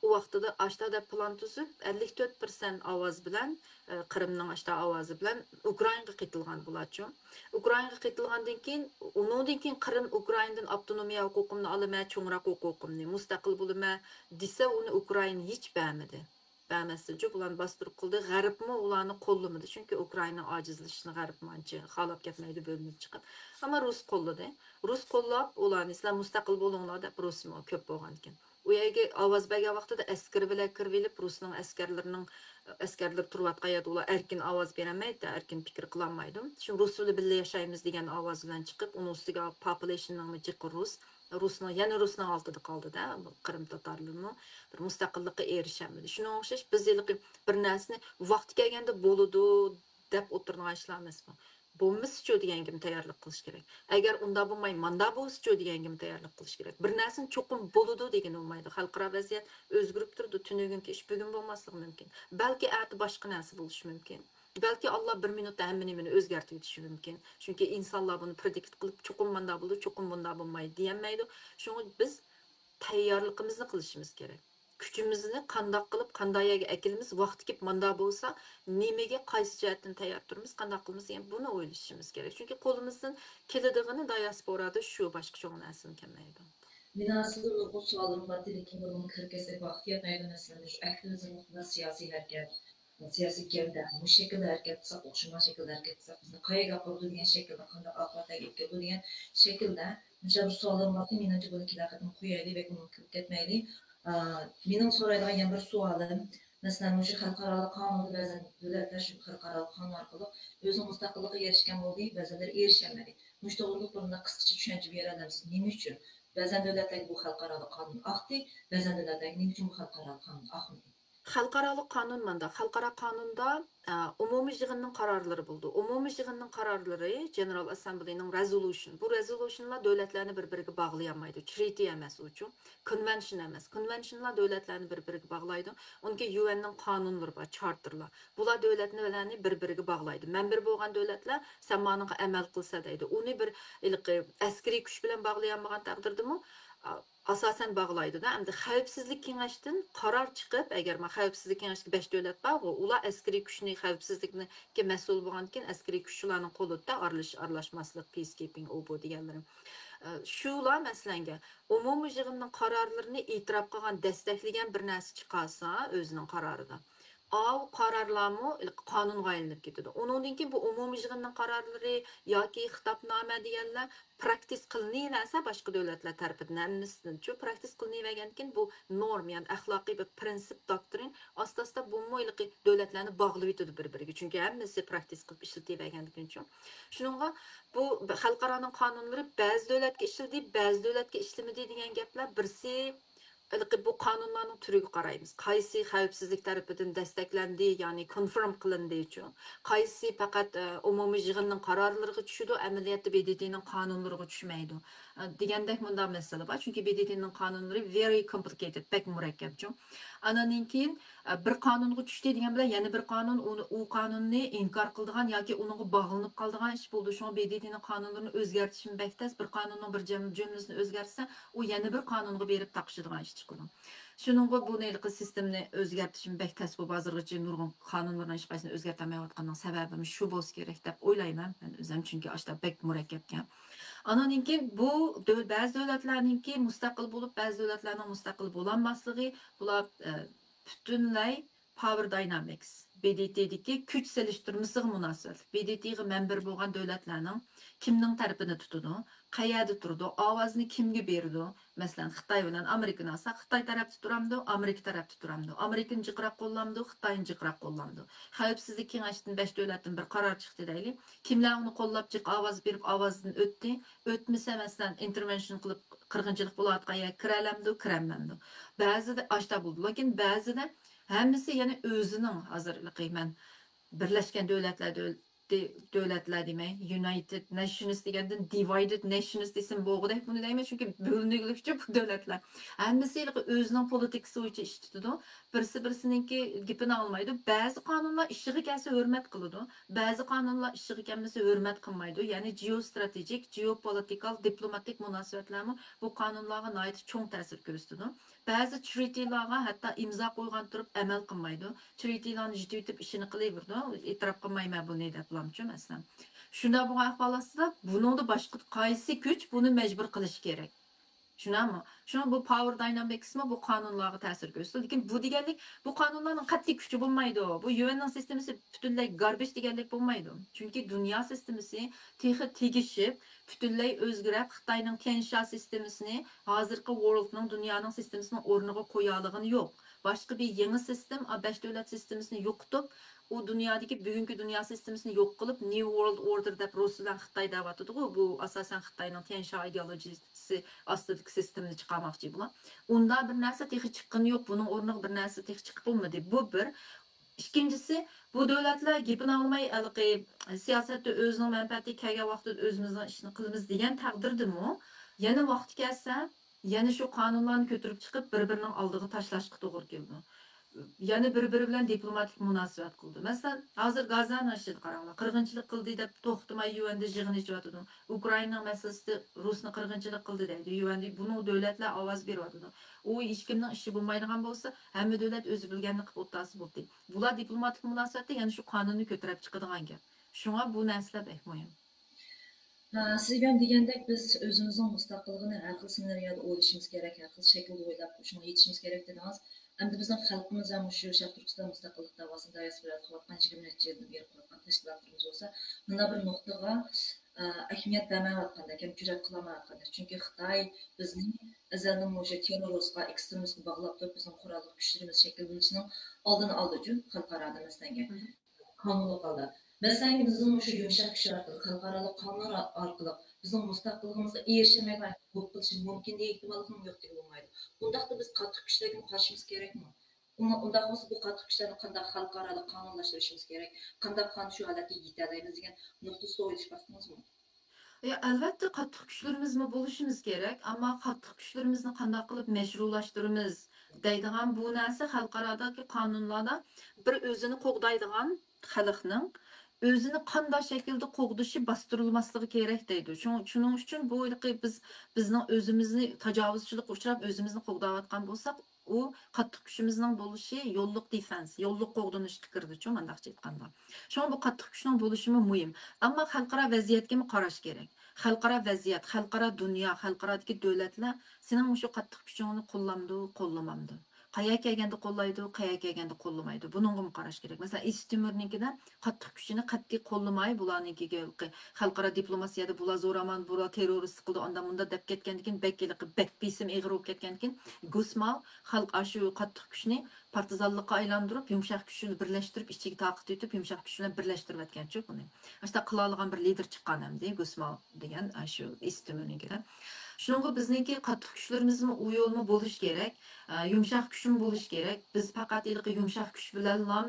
ئۇ ۋاقتىدا ئاشتا دەپ پىلان تۈزۈپ، ئەللىك تۆت پىرسەنت ئاۋاز بىلەن، ئە، قىرىمنىڭ ئاشتا ئاۋازى بىلەن ئۇكرائىنغا قېتىلغان بۇلارچۇ. ئۇكرائىنغا قېتىلغاندىن كېيىن، ئۇنىڭدىن كېيىن قىرىم ئۇكرائىندىن ئاپتونومىيە ھوقۇقۇمنى ئالىمەن، چوڭراق ھوقۇقۇمنى، مۇستەقىل بولىمەن دېسە، ئۇنى ئۇكرائىنا ھېچ بەرمىدى. بەرمەستىنچۇ بۇلارنى باستۇرۇپ قىلدى. غەربمۇ ئۇلارنى قوللىمىدى. چۈنكى ئۇكرائىنا ئاجىزلىشىشنى غەربمۇ ئانچە خالاپ كەتمەيدۇ، بۆلۈنۈپ چىقىپ. ئەمما رۇس قوللىدى. رۇس قوللاپ ئۇلارنى، سىلەر مۇستەقىل بولۇڭلار دەپ، رۇسمۇ كۆپ بولغانىكەن. ئۇ يەرگە ئاۋاز بەرگەن ۋاقتىدا ئەسكىرى بىلەن كىرىۋېلىپ، رۇسنىڭ ئەسكەرلىرىنىڭ، ئەسكەرلىرى تۇرۇۋاتقان يەردە ئۇلار ئەركىن ئاۋاز بېرەلمەيدۇ، ئەركىن پىكىر قىلالمايدۇ. شۇ رۇس بىلەن بىللە ياشايمىز دېگەن ئاۋاز بىلەن چىقىپ، ئۇنىڭ ئۈستىگە پاپۇلېيشننىڭمۇ جىقى رۇس، رۇسنىڭ، يەنە رۇسنىڭ ئالدىدا قالدى-دە، قىرىم تاتارلىرىمۇ بىر مۇستەقىللىققا ئېرىشەلمىدى. شۇنىڭغا ئوخشاش بىز ھېلىقى بىر نەرسىنى ۋاقتى كەلگەندە بولىدۇ دەپ ئولتۇرىدىغان ئىشلار ئەمەسمۇ. بولمىسىچۇ دېگەنگىمۇ تەييارلىق قىلىش كېرەك. ئەگەر ئۇنداق بولماي، مانداق بولسىچۇ دېگەنگىمۇ تەييارلىق قىلىش كېرەك. بىر نەرسىنى چوقۇم بولىدۇ دېگىلى بولمايدۇ. خەلقئارا ۋەزىيەت ئۆزگىرىپ تۇرىدۇ. تۈنۈگۈنكى ئىش بۈگۈن بولماسلىقى مۇمكىن. بەلكى ئەتە باشقا نەرسە بولۇشى مۇمكىن. بەلكى ئاللا بىر مىنۇتتا ھەممە نېمىنى ئۆزگەرتىۋېتىشى مۇمكىن. چۈنكى ئىنسانلار بۇنى پرېدىكت قىلىپ، چوقۇم مانداق بولىدۇ، چوقۇم بۇنداق بولمايدۇ دېيەلمەيدۇ. شۇڭا بىز تەييارلىقىمىزنى قىلىشىمىز كېرەك. كۈچىمىزنى قانداق قىلىپ، قانداق يەرگە ئەكېلىمىز، ۋاقتى كېلىپ مانداق بولسا، نېمىگە، قايسى جەھەتتىن تەييار تۇرىمىز، قانداق قىلىمىز دېگەن بۇنى ئويلىشىشىمىز كېرەك. چۈنكى قولىمىزدىن كېلىدىغىنى دىياسپورادا شۇ، باشقا چوڭ نەرسىمۇ كەلمەيدۇ. مېنىڭ ئەسلىدە نۇرغۇن سوئالىم بار، لېكىن بۇنىڭغا كىرىپ كەتسەك ۋاقىت يەتمەيدۇ. مەسىلەن، مۇشۇ ئاكتىۋىزم ھەققىدە سىياسىي ھەرىكەت، سىياسىي گەۋدە، مۇشۇ شەكىلدە ھەرىكەت قىلساق، ئوخشىمىغان شەكىلدە ھەرىكەت قىلساق، بىزنى قايەرگە ئاپىرىدۇ دېگەن شەكىلدە، قانداق ئاقىۋەتلەرگە ئېلىپ كېلىدۇ دېگەن شەكىلدە، مۇشۇ بىر سوئاللىرىم باركەن، مېنىڭچە بۇنى كېلەر قېتىم قويايلى، بەك ئۇنىڭغا كىرىپ كەتمەيلى. ئا، مېنىڭ سورايدىغان يەنە بىر سوئالىم، مەسىلەن، مۇشۇ خەلقئارالىق قانۇندا بەزەن دۆلەتلەر شۇ خەلقئارالىق قانۇن ئارقىلىق ئۆزىنىڭ مۇستەقىللىقىغا ئېرىشكەن بولدى، بەزەنلىرى ئېرىشەلمىدى. مۇشۇ توغرىلىق بىر مۇنداق قىسقىچە چۈشەنچە بېرەلەمسىز؟ نېمە ئۈچۈن بەزەن دۆلەتلەرگە بۇ خەلقئارالىق قانۇن ئاقتى، بەزەن دۆلەتلەرگە نېمە ئۈچۈن بۇ خەلقئارالىق قانۇن ئاقمىدى؟ خەلقئارالىق قانۇن مانداق، خەلقئارا قانۇندا، ئە، ئومۇمىي يىغىننىڭ قارارلىرى بولىدۇ. ئومۇمىي يىغىننىڭ قارارلىرى، جېنېرال ئەسسەمبلىنىڭ رېزولۇشن. بۇ رېزولۇشنلار دۆلەتلەرنى بىر-بىرىگە باغلىيالمايدۇ. ترىتى ئەمەس ئۇچۇ. كونۋېنشن ئەمەس. كونۋېنشنلار دۆلەتلەرنى بىر-بىرىگە باغلايدۇ. ئۇنىڭ كېيىن يۇ ئېننىڭ قانۇنلىرى بار، چارتېرلار. بۇلار دۆلەتلەرنى بىر-بىرىگە باغلايدۇ. مەمبىرى بولغان دۆلەتلەر سەن مانىڭغا ئەمەل قىلسا دەيدۇ. ئۇنى بىر ھېلىقى ئەسكىرىي كۈچ بىلەن باغلىيالمىغان تەقدىردىمۇ، ئا-، ئاساسەن باغلايدۇ-دە. ئەمدى خەۋپسىزلىك كېڭەشتىن قارار چىقىپ، ئەگەر ما خەۋپسىزلىك كېڭەشتىكى بەش دۆلەت بارغۇ، ئۇلار ئەسكىرىي كۈچنى، خەۋپسىزلىكنىڭكى مەسئۇل بولغانىكەن، ئەسكىرىي كۈچ شۇلارنىڭ قولىدا ئارىلىش-، ئارىلاشماسلىق، پىسكىپىنگ، ئۇ بۇ دېگەنلىرىم. ئە، شۇلار مەسىلەنگە، ئومۇمىي يىغىننىڭ قارارلىرىنى ئېتىراپ قىلغان، دەستەكلىگەن بىر نەرسە چىقارسا ئۆزىنىڭ قارارىدا، ئاۋۇ قارارلارمۇ قانۇنغا ئايلىنىپ كېتىدۇ. ئۇنىڭدىن كېيىن بۇ ئومۇمىي يىغىننىڭ قارارلىرى ياكى خىتابنامە دېگەنلەر پراكتىس قىلىنىۋەرسە باشقا دۆلەتلەر تەرىپىدىن ھەممىسىدىن، شۇ پراكتىس قىلىنىۋەرگەندىن كېيىن بۇ نورم، يەنى ئەخلاقىي بىر پرىنسىپ، دوكترىن ئاستا-ئاستا بۇمۇ ھېلىقى دۆلەتلەرنى باغلىۋېتىدۇ بىر-بىرىگە. چۈنكى ھەممىسى پراكتىس قىلىپ ئىشلىتىۋەرگەندىكىنچۇ. شۇنىڭغا بۇ خەلقئارانىڭ قانۇنلىرى بەزى دۆلەتكە ئىشلىدى، بەزى دۆلەتكە ئىشلىمىدى دېگەن گەپلەر بىرسى ھېلىقى بۇ قانۇنلارنىڭ تۈرىگە قارايمىز. قايسى خەۋپسىزلىك تەرىپىدىن دەستەكلەندى، يەنى كونفىرم قىلىندىچۇ؟ قايسى پەقەت، ئە، ئومۇمىي يىغىننىڭ قارارلىرىغا چۈشىدۇ، ئەمەلىيەتتە ب د ت نىڭ قانۇنلىرىغا چۈشمەيدۇ، ئە، دېگەندەك مۇنداق مەسىلە بار. چۈنكى ب د ت نىڭ قانۇنلىرى very complicated، بەك مۇرەككەپچۇ. ئانىڭدىن كېيىن، ئە، بىر قانۇنغا چۈشتى دېگەن بىلەن يەنە بىر قانۇن ئۇنى، ئۇ قانۇننى ئىنكار قىلىدىغان ياكى ئۇنىڭغا باغلىنىپ قالىدىغان ئىش بولىدۇ. شۇڭا ب د ت نىڭ قانۇنلىرىنى ئۆزگەرتىشمۇ بەك تەس. بىر قانۇننىڭ بىر جەم-، جۈملىسىنى ئۆزگەرتسە، ئۇ يەنە بىر قانۇنغا بېرىپ تاقىشىدىغان ئىش چىقىدۇ. شۇنىڭغا بۇ ھېلىقى سىستېمىنى ئۆزگەرتىشمۇ بەك تەس بولۇپ، ھازىرغىچە نۇرغۇن قانۇنلارنىڭ ھېچقايسىسىنى ئۆزگەرتەلمەيۋاتقاننىڭ سەۋەبىمۇ شۇ بولسا كېرەك دەپ ئويلايمەن مەن ئۆزۈم، چۈنكى ئاشتا بەك مۇرەككەپ گەپ. ئانىڭدىن كېيىن بۇ دۆ-، بەزى دۆلەتلەرنىڭكى مۇستەقىل بولۇپ، بەزى دۆلەتلەرنىڭ مۇستەقىل بولالماسلىقى، بۇلار، ئە، پۈتۈنلەي پاۋېر داينامىكس، بى دى تىدىكى كۈچ سېلىشتۇرمىسىغا مۇناسىۋەتلىك. بى دى تىغا مەمبەر بولغان دۆلەتلەرنىڭ كىمنىڭ تەرىپىنى تۇتىدۇ، قەيەردە تۇرىدۇ، ئاۋازىنى كىمگە بېرىدۇ؟ مەسىلەن، خىتاي بىلەن ئامېرىكىنى ئالساق، خىتاي تەرەپتە تۇرامدۇ، ئامېرىكا تەرەپتە تۇرامدۇ؟ ئامېرىكىنى جىقراق قوللامدۇ، خىتاينى جىقراق قوللامدۇ؟ خەۋپسىزلىك كېڭەشتىن بەش دۆلەتتىن بىر قارار چىقتى دەيلى. كىملەر ئۇنى قوللاپ جىق ئاۋاز بېرىپ ئاۋازدىن ئۆتتى؟ ئۆتمىسە، مەسىلەن، ئىنتېرۋېنشن قىلىپ قىرغىنچىلىق بولۇۋاتقان يەرگە كىرەلەمدۇ، كىرەلمەمدۇ؟ بەزىدە ئاشتا بولىدۇ، لېكىن بەزىدە ھەممىسى يەنە ئۆزىنىڭ، ھازىرقى مەن بىرلەشكەن دۆلەتلەر دۆل-، دۆ-، دۆلەتلەر دېمەي، يۇنايتېد نەشنس دېگەندىن دىۋايدېد نەشنس دېسەم بولغۇدەك بۇنى دەيمەن، چۈنكى بۆلۈنگۈلۈكچە بۇ دۆلەتلەر. ھەممىسى ھېلىقى ئۆزىنىڭ پولىتىكىسى بويىچە ئىش تۇتىدۇ. بىرسى بىرسىنىڭكى گېپىنى ئاڭلىمايدۇ. بەزى قانۇنلار ئىشىغا كەلسە ھۆرمەت قىلىدۇ. بەزى قانۇنلار ئىشىغا كەلمىسە ھۆرمەت قىلمايدۇ. يەنى جېئوستراتېگىك، جېئوپولىتىكال، دىپلوماتىك مۇناسىۋەتلەرمۇ بۇ قانۇنلارغا ناھايىتى چوڭ تەسىر كۆرسىتىدۇ. بەزى ترىتىلارغا ھەتتا ئىمزا قويغان تۇرۇپ ئەمەل قىلمايدۇ. ترىتىلارنى يېتىۋېتىپ ئىشىنى قىلىۋېرىدۇ. ئېتىراپ قىلمايمەن بۇنى دەپلامچۇ، مەسىلەن. شۇنداق بولغان ئەھۋالاتتا بۇنىڭدا باشقا قايسى كۈچ بۇنى مەجبۇر قىلىشى كېرەك؟ شۇنداقمۇ؟ شۇڭا بۇ پاۋېر داينامىكسمۇ بۇ قانۇنلارغا تەسىر كۆرسىتىدۇ. لېكىن بۇ دېگەنلىك، بۇ قانۇنلارنىڭ قەتئىي كۈچى بولمايدۇ. بۇ يۈ ئېننىڭ سىستېمىسى پۈتۈنلەي گاربېج دېگەنلىك بولمايدۇ. چۈنكى دۇنيا سىستېمىسى تېخى تېگىشىپ، پۈتۈنلەي ئۆزگىرىپ، خىتاينىڭ تيەنشا سىستېمىسىنى ھازىرقى ۋورلدنىڭ، دۇنيانىڭ سىستېمىسىنىڭ ئورنىغا قويالىغىنى يوق. باشقا بىر يېڭى سىستېم، بەش دۆلەت سىستېمىسىنى يوقىتىپ، ئۇ دۇنيادىكى بۈگۈنكى دۇنيا سىستېمىسىنى يوق قىلىپ، نيۇ ۋورلد ئوردېر دەپ رۇس بىلەن خىتاي دەۋاتىدىغۇ، بۇ ئاساسەن خىتاينىڭ تيەنشا ئىدېئولوگىيىسى ئاستىدىكى سىستېمىنى چىقارماقچى بۇلار. ئۇنداق بىر نەرسە تېخى چىققىنى يوق، بۇنىڭ ئورنىغا بىر نەرسە تېخى چىقىپ بولمىدى. بۇ بىر. ئىككىنچىسى، بۇ دۆلەتلەر گېپىنى ئاڭلىماي، ھېلىقى سىياسەتتە ئۆزىنىڭ مەنپەئەتى كەلگەن ۋاقتىدا ئۆزىمىزنىڭ ئىشىنى قىلىمىز دېگەن تەقدىردىمۇ، يەنە ۋاقتى كەلسە، يەنە شۇ قانۇنلارنى كۆتۈرۈپ چىقىپ، بىر-بىرىنىڭ ئالدىغا تاشلاشقا توغرا كېلىدۇ. يەنە بىر-بىرى بىلەن دىپلوماتىك مۇناسىۋەت قىلىدۇ. مەسىلەن، ھازىر گازانىڭ ئىشىدا قاراڭلار، قىرغىنچىلىق قىلدى دەپ توختىماي يۈ ئېندا يىغىن ئېچىۋاتىدۇ. ئۇكرائىنانىڭ مەسىلىسىدە رۇسنى قىرغىنچىلىق قىلدى دەيدۇ. يۈ ئېندا بۇنىڭ دۆلەتلەر ئاۋاز بېرىۋاتىدۇ. ئۇ ھېچكىمنىڭ ئىشى بولمايدىغان بولسا، ھەممە دۆلەت ئۆزى بىلگەننى قىلىپ ئولتۇرسا بولدى. بۇلار دىپلوماتىك مۇناسىۋەتتە يەنە شۇ قانۇننى كۆتۈرۈپ چىقىدىغان گەپ. شۇڭا بۇ نەرسىلەر بەك مۇھىم. ھە، سىز بىلەن دېگەندەك، بىز ئۆزىمىزنىڭ مۇستەقىللىقىنى ھەر خىل سېنارىيودا ئويلىشىمىز كېرەك، ھەر خىل شەكىلدە ئويلاپ، شۇڭا يېتىشىمىز كېرەك دېدىڭىز. ئەمدى بىزنىڭ خەلقىمىز ھەم مۇشۇ شەرقىي تۈركىستان مۇستەقىللىق دەۋاسىنى داياسپورا قىلىۋاتقان يىگىرمە نەچچە يىلدىن بېرى قۇرۇلغان تەشكىلاتلىرىمىز بولسا، مۇنداق بىر نۇقتىغا، ئە، ئەھمىيەت بەرمەيۋاتقاندەك ھەم جۈرئەت قىلالمايۋاتقاندەك. چۈنكى خىتاي بىزنى ئەزەلدىن مۇشۇ تېررورىستقا، ئېكسترېمىستقا باغلاپ تۇرۇپ، بىزنىڭ قوراللىق كۈچلىرىمىز شەكىللىنىشىنىڭ ئالدىنى ئالىدۇ، خەلقئارادا مەسىلەنگە. قانۇنلۇق ھالدا. مەسىلەن، بىزنىڭ مۇشۇ يۇمشاق كۈچلەر ئارقىلىق، خەلقئارالىق قانۇنلار ئارقىلىق بىزنىڭ مۇستەقىللىقىمىزغا ئېرىشەلمەيدىغان بولۇپ قېلىشى مۇمكىن دېگەن ئېھتىماللىقنىمۇ يوق دېگىلى بولمايدۇ. ئۇنداقتا بىز قاتتىق كۈچلەرگىمۇ قارشىمىز كېرەكمۇ؟ ئۇنداق، ئۇنداق بولسا بۇ قاتتىق كۈچلەرنى قانداق خەلقئارالىق قانۇنلاشتۇرۇشىمىز كېرەك؟ قانداق قانۇن شۇ ھالەتكە يېتەلەيمىز دېگەن نۇقتىسىدا ئويلىشىپ باقتىڭىزمۇ؟ يا، ئەلۋەتتە، قاتتىق كۈچلىرىمىزمۇ بولۇشىمىز كېرەك، ئەمما قاتتىق كۈچلىرىمىزنى قانداق قىلىپ مەشرۇلاشتۇرىمىز دەيدىغان بۇ نەرسە خەلقئارادىكى قانۇنلاردا بىر ئۆزىنى قوغدايدىغان خەلقنىڭ ئۆزىنى قانداق شەكىلدە قوغدىشى باستۇرۇلماسلىقى كېرەك دەيدۇ. شۇ-، شۇنىڭ ئۈچۈن بۇ ھېلىقى بىز، بىزنىڭ ئۆزىمىزنى تاجاۋۇزچىلىققا ئۇچراپ، ئۆزىمىزنى قوغداۋاتقان بولساق، ئۇ قاتتىق كۈچىمىزنىڭ بولۇشى يوللۇق دېفېنس، يوللۇق قوغدىنىشقا كىرىدۇچۇ، مۇنداقچە ئېيتقاندا. شۇڭا بۇ قاتتىق كۈچنىڭ بولۇشىمۇ مۇھىم. ئەمما خەلقئارا ۋەزىيەتكىمۇ قاراش كېرەك. خەلقئارا ۋەزىيەت، خەلقئارا دۇنيا، خەلقئارادىكى دۆلەتلەر سېنىڭ مۇشۇ قاتتىق كۈچۈڭنى قوللامدۇ، قوللىمامدۇ؟ قەيەر كەلگەندە قوللايدۇ، قەيەر كەلگەندە قوللىمايدۇ. بۇنىڭغىمۇ قاراش كېرەك. مەسىلەن، ئىسى تۆمۈرنىڭكىدە قاتتىق كۈچىنى قەتئىي قوللىماي، بۇلارنىڭكىگە خەلقئارا دىپلوماتىيەدە بۇلار زورامان، بۇلار تېررورىستلىق قىلىدۇ، ئانداق مۇنداق دەپ كەتكەندىكىن، بەك ھېلىقى بەك بېسىم ئېغىر بولۇپ كەتكەندىكىن، گوسماۋ خەلق ئاشۇ قاتتىق كۈچنى پارتىزانلىققا ئايلاندۇرۇپ، يۇمشاق كۈچنى بىرلەشتۈرۈپ، ئىچىگە تاقىتى يېتىپ، يۇمشاق كۈچ بىلەن بىرلەشتۈرۈۋەتكەنچۇ بۇنى. ئاشۇنداق قىلالىغان بىر لىدېر چىققان ئەمدى، گوسماۋ دېگەن ئاشۇ ئىسى تۆمۈرنىڭكىدە. شۇنىڭغا بىزنىڭكى قاتتىق كۈچلىرىمىزمۇ ئۇ يولمۇ بولۇش كېرەك. ئە، يۇمشاق كۈچمۇ بولۇش كېرەك. بىز پەقەت ھېلىقى يۇمشاق كۈچ بىلەنلا،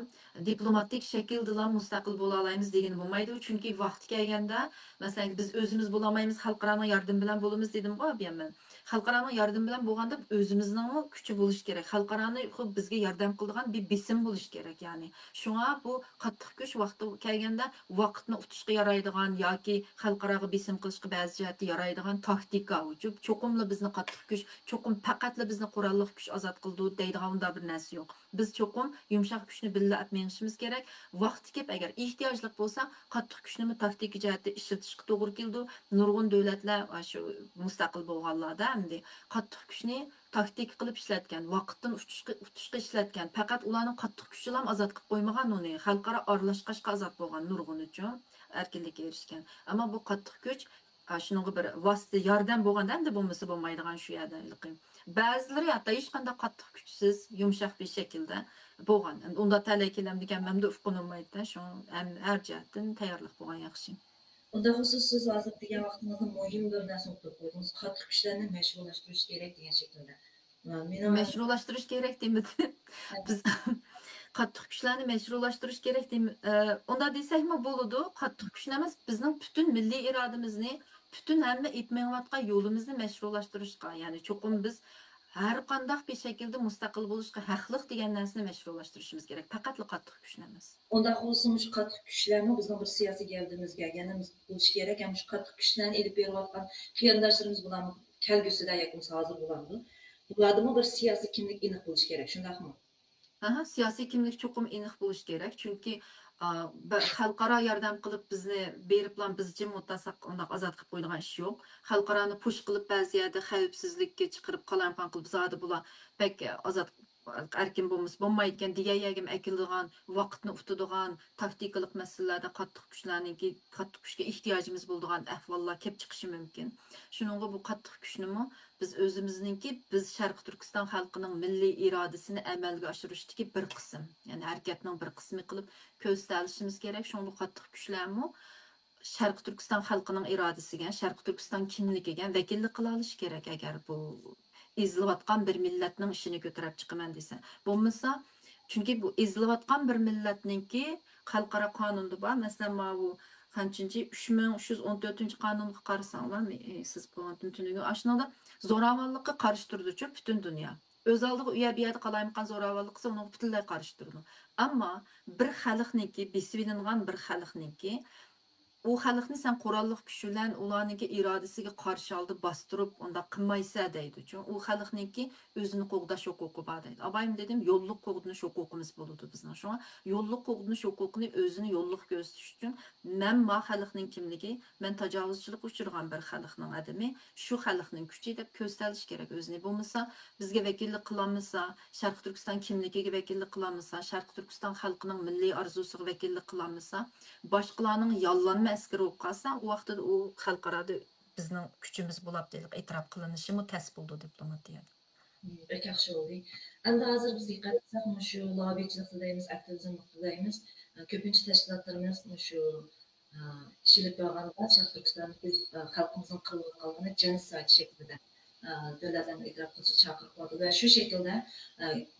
دىپلوماتىك شەكىلدىلا مۇستەقىل بولالايمىز دېگىلى بولمايدۇ. چۈنكى ۋاقتى كەلگەندە، مەسىلەن، بىز ئۆزىمىز بولالمايمىز، خەلقئارانىڭ ياردىمى بىلەن بولىمىز دېدىمغۇ، ئابىيەن مەن. خەلقئارانىڭ ياردىمى بىلەن بولغاندا ئۆزىمىزنىڭمۇ كۈچى بولۇشى كېرەك. خەلقئارانى خۇ بىزگە ياردەم ياردەم قىلىدىغان بىر بېسىم بولۇشى كېرەك، يەنى. شۇڭا بۇ قاتتىق كۈچ ۋاقتى كەلگەندە ۋاقىتنى ئۇتۇشقا يارايدىغان ياكى خەلقئاراغا بېسىم قىلىشقا بەزى جەھەتتە يارايدىغان تاكتىكا ئۇچۇپ، چوقۇملا بىزنى قاتتىق كۈچ، چوقۇم پەقەتلا بىزنى قوراللىق كۈچ ئازاد قىلىدۇ دەيدىغان ئۇنداق بىر نەرسە يوق. بىز چوقۇم يۇمشاق كۈچنى بىللە ئەپ مېڭىشىمىز كېرەك. ۋاقتى كېلىپ، ئەگەر ئېھتىياجلىق بولسا، قاتتىق كۈچنىمۇ تاكتىكا جەھەتتە ئىشلىتىشكە توغرا كېلىدۇ. نۇرغۇن دۆلەتلەر، ئاشۇ مۇستەقىل بولغانلاردا ئەمدى قاتتىق كۈچنى تاكتىكا قىلىپ ئىشلەتكەن، ۋاقىتتىن ئۇتۇشقا، ئۇتۇشقا ئىشلەتكەن. پەقەت ئۇلارنىڭ قاتتىق كۈچىلا ئازاد قىلىپ قويمىغان ئۇنى، خەلقئارا ئارىلاشقاچقا ئازاد بولغان نۇرغۇنىچۇ ئەركىنلىككە ئېرىشكەن. ئەمما بۇ قاتتىق كۈچ، ئا، شۇنىڭغا بىر ۋاسىتە، ياردەم بولغاندا، ئەمدى بولمىسا بولمايدىغان شۇ يەردە ھېلىقى. بەزىلىرى ھەتتا ھېچقانداق قاتتىق كۈچسىز، يۇمشاق بىر شەكىلدە بولغان. ئەمدى ئۇنداق تەلەي كېلەمدىكەن، مەنمۇ ئۇققىنىم بولمايتتى. شۇڭا ھەم، ھەر جەھەتتىن تەييارلىق بولغان ياخشى. ئۇنداق بولسا، سىز ھازىر دېگەن ۋاقتىڭىزدا مۇھىم بىر نەرسىنى ئۇقتۇرۇپ قويدىڭىز، قاتتىق كۈچلەرنى مەشھۇرلاشتۇرۇش كېرەك دېگەن شەكىلدە. مېنىڭ مەشھۇرلاشتۇرۇش كېرەك دېمىدى. بىز قاتتىق كۈچلەرنى مەشھۇرلاشتۇرۇش كېرەك دېم-، ئە، ئۇنداق دېسەكمۇ بولىدۇ. قاتتىق كۈچنى ئەمەس، بىزنىڭ پۈتۈن مىللىي ئىرادىمىزنى، پۈتۈن ھەممە ئېلىپ مېڭىۋاتقان يولىمىزنى مەشھۇرلاشتۇرۇشقا، يەنى چوقۇم بىز ھەر قانداق بىر شەكىلدە مۇستەقىل بولۇشقا ھەقلىق دېگەن نەرسىنى مەشھۇرلاشتۇرۇشىمىز كېرەك، پەقەتلا قاتتىق كۈچنى ئەمەس. ئۇنداق بولسا، مۇشۇ قاتتىق كۈچلەرمۇ بىزنىڭ بىر سىياسىي گەۋدىمىزگە يەنە بولۇشى كېرەك. ھەم مۇشۇ قاتتىق كۈچلەرنى ئېلىپ بېرىۋاتقان قېرىنداشلىرىمىز بۇلارمۇ كەلگۈسىدە ياكى بولمىسا ھازىر بولامدۇ؟ بۇلاردىمۇ بىر سىياسىي كىملىك ئېنىق بولۇشى كېرەك، شۇنداقمۇ؟ ئاھا، سىياسىي كىملىك چوقۇم ئېنىق بولۇشى كېرەك. چۈنكى، ئا، بە-، خەلقئارا ياردەم قىلىپ بىزنى بېرىپلا بىز جىم ئولتۇرساق ئۇنداق ئازاد قىلىپ قويىدىغان ئىش يوق. خەلقئارانى پۇش قىلىپ بەزى يەردە خەۋپسىزلىككە چىقىرىپ قالايمىقان قىلىپ زادى بۇلار بەك ئازاد ئەركىن بولمىسا بولمايدىكەن دېگەن يەرگىمۇ ئەكېلىدىغان، ۋاقىتنى ئۇتىدىغان، تاكتىكىلىق مەسىلىلەردە قاتتىق كۈچلەرنىڭكى، قاتتىق كۈچكە ئېھتىياجىمىز بولىدىغان ئەھۋاللار كېلىپ چىقىشى مۇمكىن. شۇنىڭغا بۇ قاتتىق كۈچنىمۇ بىز ئۆزىمىزنىڭكى، بىز شەرقىي تۈركىستان خەلقىنىڭ مىللىي ئىرادىسىنى ئەمەلگە ئاشۇرۇشتىكى بىر قىسىم، يەنى ھەرىكەتنىڭ بىر قىسمى قىلىپ كۆرسىتەلىشىمىز كېرەك. شۇڭا بۇ قاتتىق كۈچلەرمۇ شەرقىي تۈركىستان خەلقىنىڭ ئىرادىسىگە، شەرقىي تۈركىستان كىملىكىگە ۋەكىللىك قىلالىشى كېرەك، ئەگەر بۇ ئېزىلىۋاتقان بىر مىللەتنىڭ ئىشىنى كۆتۈرۈپ چىقىمەن دېسە. بولمىسا، چۈنكى بۇ ئېزىلىۋاتقان بىر مىللەتنىڭكى خەلقئارا قانۇندا بار. مەسىلەن، ماۋۇ قانچىنچى، ئۈچ مىڭ ئۈچ يۈز ئون تۆتىنچى قانۇنغا قارىساڭلار، مې-، ئې، سىزىپ قويغان تۈنتۈنۈگۈ. ئاشۇنىڭدا زوراۋانلىققا قارشى تۇرىدۇچۇ پۈتۈن دۇنيا. ئۆز ئالدىغا ئۇ يەر، بۇ يەردە قالايمىقان زوراۋانلىق قىلسا، ئۇنىڭغا پۈتۈنلەي قارشى تۇرىدۇ. ئەمما بىر خەلقنىڭكى، بېسىۋېلىنغان بىر خەلقنىڭكى، ئۇ خەلقنى سەن قوراللىق كۈچ بىلەن ئۇلارنىڭكى ئىرادىسىگە قارشى ھالدا باستۇرۇپ، ئۇنداق قىلمايسەن دەيدۇ. چۈنكى ئۇ خەلقنىڭكى ئۆزىنى قوغداش ھوقۇقى بار دەيدۇ. ئاۋايىم دېدىم، يوللۇق قوغدىنىش ھوقۇقىمىز بولىدۇ بىزنىڭ. شۇڭا يوللۇق قوغدىنىش ھوقۇقىنى، ئۆزىنى يوللۇق كۆرسىتىش ئۈچۈن، مەن ما خەلقنىڭ كىملىكى، مەن تاجاۋۇزچىلىققا ئۇچرىغان بىر خەلقنىڭ ئادىمى، شۇ خەلقنىڭ كۈچى دەپ كۆرسىتەلىشى كېرەك ئۆزىنى. بولمىسا، بىزگە ۋەكىللىك قىلالمىسا، شەرقىي تۈركىستان كىملىكىگە ۋەكىللىك قىلالمىسا، شەرقىي تۈركىستان خەلقىنىڭ مىللىي ئارزۇسىغا ۋەكىللىك قىلالمىسا، باشقىلارنىڭ ياللانما ئەسكىرى بولۇپ قالسا، ئۇ ۋاقتىدا ئۇ خەلقئارادا بىزنىڭ كۈچىمىز بولۇپ دېيىلىپ ئېتىراپ قىلىنىشىمۇ تەس بولىدۇ دىپلوماتىيەدە. بەك ياخشى بولدى. ئەمدى ھازىر بىز دىققەت قىلساق، مۇشۇ لاببىچىلىقتا دەيمىز، ئاكتىۋىزملىقتا دەيمىز، كۆپىنچە تەشكىلاتلىرىمىز مۇشۇ ئىش ئېلىپ بارغاندا شەرقىي تۈركىستاندا بىز خەلقىمىزنىڭ قىرىلىپ قالغىنى جېنوسايد شەكلىدە دۆلەتلەرنى ئېتىراپ قىلىشقا چاقىرىق قىلىۋاتىدۇ ۋە شۇ شەكىلدە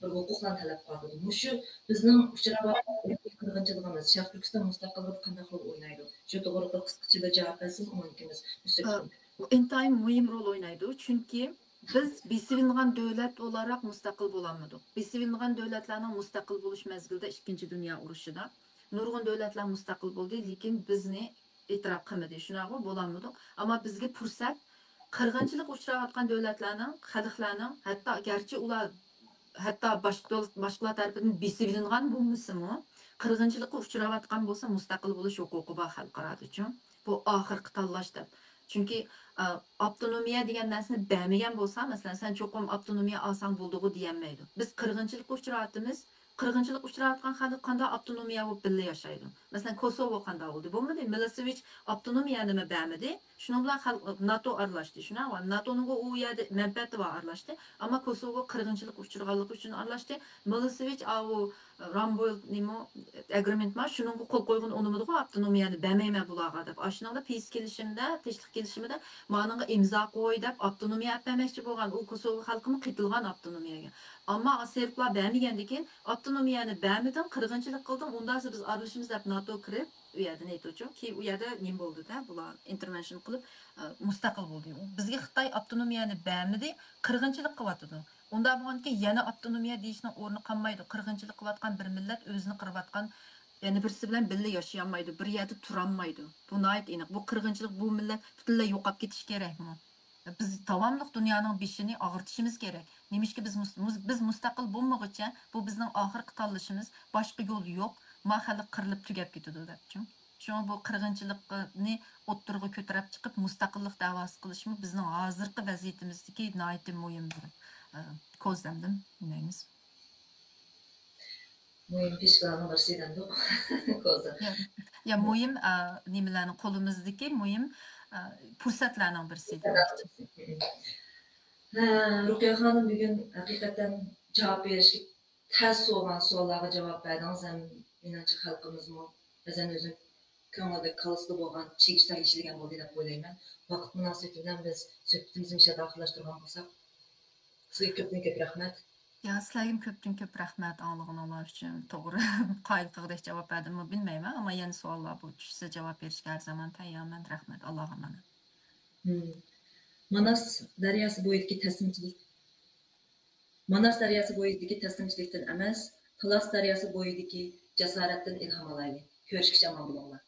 بىر ھوقۇقلارنى تەلەپ قىلىۋاتىدۇ. مۇشۇ بىزنىڭ ئۇچراۋاتقان قىرغىنچىلىقىمىز شەرقىي تۈركىستان مۇستەقىللىقىدا قانداق رول ئوينايدۇ؟ شۇ توغرىدا بىر قىسقىچە بىر جاۋاب بەرسىڭىز ئوڭايلىكىمىز. ئىنتايىن مۇھىم رول ئوينايدۇ، چۈنكى بىز بېسىۋېلىنغان دۆلەت ئولاراق مۇستەقىل بولالمىدۇق. بېسىۋېلىنغان دۆلەتلەرنىڭ مۇستەقىل بولۇش مەزگىلىدە ئىككىنچى دۇنيا ئۇرۇشىدا نۇرغۇن دۆلەتلەر مۇستەقىل بولدى، لېكىن بىزنى ئېتىراپ قىلمىدى. شۇنداقمۇ؟ بولالمىدۇق. ئەمما بىزگە پۇرسەت، قىرغىنچىلىققا ئۇچراۋاتقان دۆلەتلەرنىڭ، خەلقلەرنىڭ، ھەتتا گەرچە ئۇلار، ھەتتا باشقا دۆلەت، باشقىلار تەرىپىدىن بېسىۋېلىنغان بولمىسىمۇ، قىرغىنچىلىققا ئۇچراۋاتقان بولسا، مۇستەقىل بولۇش ھوقۇقى بار خەلقئارادىچۇ. بۇ ئاخىرقى تاللاش دەپ. چۈنكى، ئا، ئاپتونومىيە دېگەن نەرسىنى بەرمىگەن بولسا، مەسىلەن، سەن چوقۇم ئاپتونومىيە ئالساڭ بولىدىغۇ دېيەلمەيدۇ. بىز قىرغىنچىلىققا ئۇچراۋاتىمىز، قىرغىنچىلىققا ئۇچراۋاتقان خەلق قانداق ئاپتونومىيە بولۇپ بىللە ياشايدۇ؟ مەسىلەن، كوسوۋو قانداق بولدى؟ بولمىدى. مىلوسېۋىچ ئاپتونومىيەنىمۇ بەرمىدى. شۇنىڭ بىلەن خەلق، ناتو ئارىلاشتى. شۇنداقمۇ؟ ناتونىڭغۇ ئۇ يەردە مەنپەئەتى بار ئارىلاشتى. ئەمما كوسوۋو قىرغىنچىلىققا ئۇچرىغانلىقى ئۈچۈن ئارىلاشتى. مىلوسېۋىچ ئاۋۇ رامبول نېمە ئاگرېمېنت بار، شۇنىڭغا قول قويغىنى ئۇنىمىدىغۇ، ئاپتونومىيەنى بەرمەيمەن بۇلارغا دەپ. ئاشۇنىڭدا پىس كېلىشىمدە، تىنچلىق كېلىشىمىدە مانىڭغا ئىمزا قوي دەپ ئاپتونومىيە ئەپ بەرمەكچى بولغان. ئۇ كوسوۋو خەلقىمۇ قېتىلغان ئاپتونومىيەگە. ئەمما سېربلار بەرمىگەندىن كېيىن، ئاپتونومىيەنى بەرمىدىڭ، قىرغىنچىلىق قىلدىڭ، ئۇنداقسا بىز ئارىلىشىمىز دەپ ناتو كىرىپ، ئۇ يەردە نېتوچۇ، كېيىن ئۇ يەردە نېمە بولدى-دە، بۇلار ئىنتېرۋېنشن قىلىپ، ئە، مۇستەقىل بولدى. بىزگە خىتاي ئاپتونومىيەنى بەرمىدى، قىرغىنچىلىق قىلىۋاتىدۇ. ئۇنداق بولغاندىكىن يەنە ئاپتونومىيە دېيىشنىڭ ئورنى قالمايدۇ. قىرغىنچىلىق قىلىۋاتقان بىر مىللەت ئۆزىنى قىرىۋاتقان يەنە بىرسى بىلەن بىللە ياشىيالمايدۇ، بىر يەردە تۇرالمايدۇ. بۇ ناھايىتى ئېنىق. بۇ قىرغىنچىلىق بۇ مىللەت پۈتۈنلەي يوقاپ كېتىشى كېرەكمۇ؟ بىز داۋاملىق دۇنيانىڭ بېشىنى ئاغرىتىشىمىز كېرەك. نېمىشقا بىز مۇس-، مۇز-، بىز مۇستەقىل بولمىغۇچە بۇ بىزنىڭ ئاخىرقى تاللىشىمىز، باشقا يول يوق، ما خەلق قىرىلىپ تۈگەپ كېتىدۇ دەپ. شۇڭا بۇ قىرغىنچىلىقنى ئوتتۇرىغا كۆتۈرۈپ چىقىپ، مۇستەقىللىق دەۋاسى قىلىشمۇ بىزنىڭ ھازىرقى ۋەزىيىتىمىزدىكى ناھايىتى مۇھىم بىر، ئە، كوز دەمدىم، دېمەيمىز. مۇھىم پىشكىلارنىڭ بىرسى دەمدۇق. كوزا. يا، يا مۇھىم، ئە، نېمىلەرنىڭ قولىمىزدىكى مۇھىم، ئە، پۇرسەتلەرنىڭ بىرسى دېمەكچى. ھە، رۇقىيە خانىم بۈگۈن ھەقىقەتەن جاۋاب بېرىشكە تەس بولغان سوئاللارغا جاۋاب بەردىڭىز ھەم مېنىڭچە خەلقىمىزمۇ ئەزەن ئۆزىنىڭ كۆڭلىدە، كاللىسىدا بولغان چىگىشلار يېشىلگەن بولدى دەپ ئويلايمەن. ۋاقىت مۇناسىۋىتى بىلەن بىز سۆھبىتىمىزنى مۇشۇ يەردە ئاخىرلاشتۇرغان بولساق، سىزگە كۆپتىن كۆپ رەھمەت. يا، سىلەرگىمۇ كۆپتىن كۆپ رەھمەت ئاڭلىغىنىڭلار ئۈچۈن. توغرا، قايىل قىلغۇدەك جاۋاب بەردىممۇ بىلمەيمەن، ئەمما يەنە سوئاللار بۇ چۈشسە جاۋاب بېرىشكە ھەر زامان تەييارمەن. رەھمەت، ئاللاغا ئامانەت. مم. ماناس دەرياسى بويىدىكى تەسلىمچىلىك. ماناس دەرياسى بويىدىكى تەسلىمچىلىكتىن ئەمەس، تالاس دەرياسى بويىدىكى جاسارەتتىن ئىلھام ئالايلى. كۆرۈشكىچە ئامان بولۇڭلار.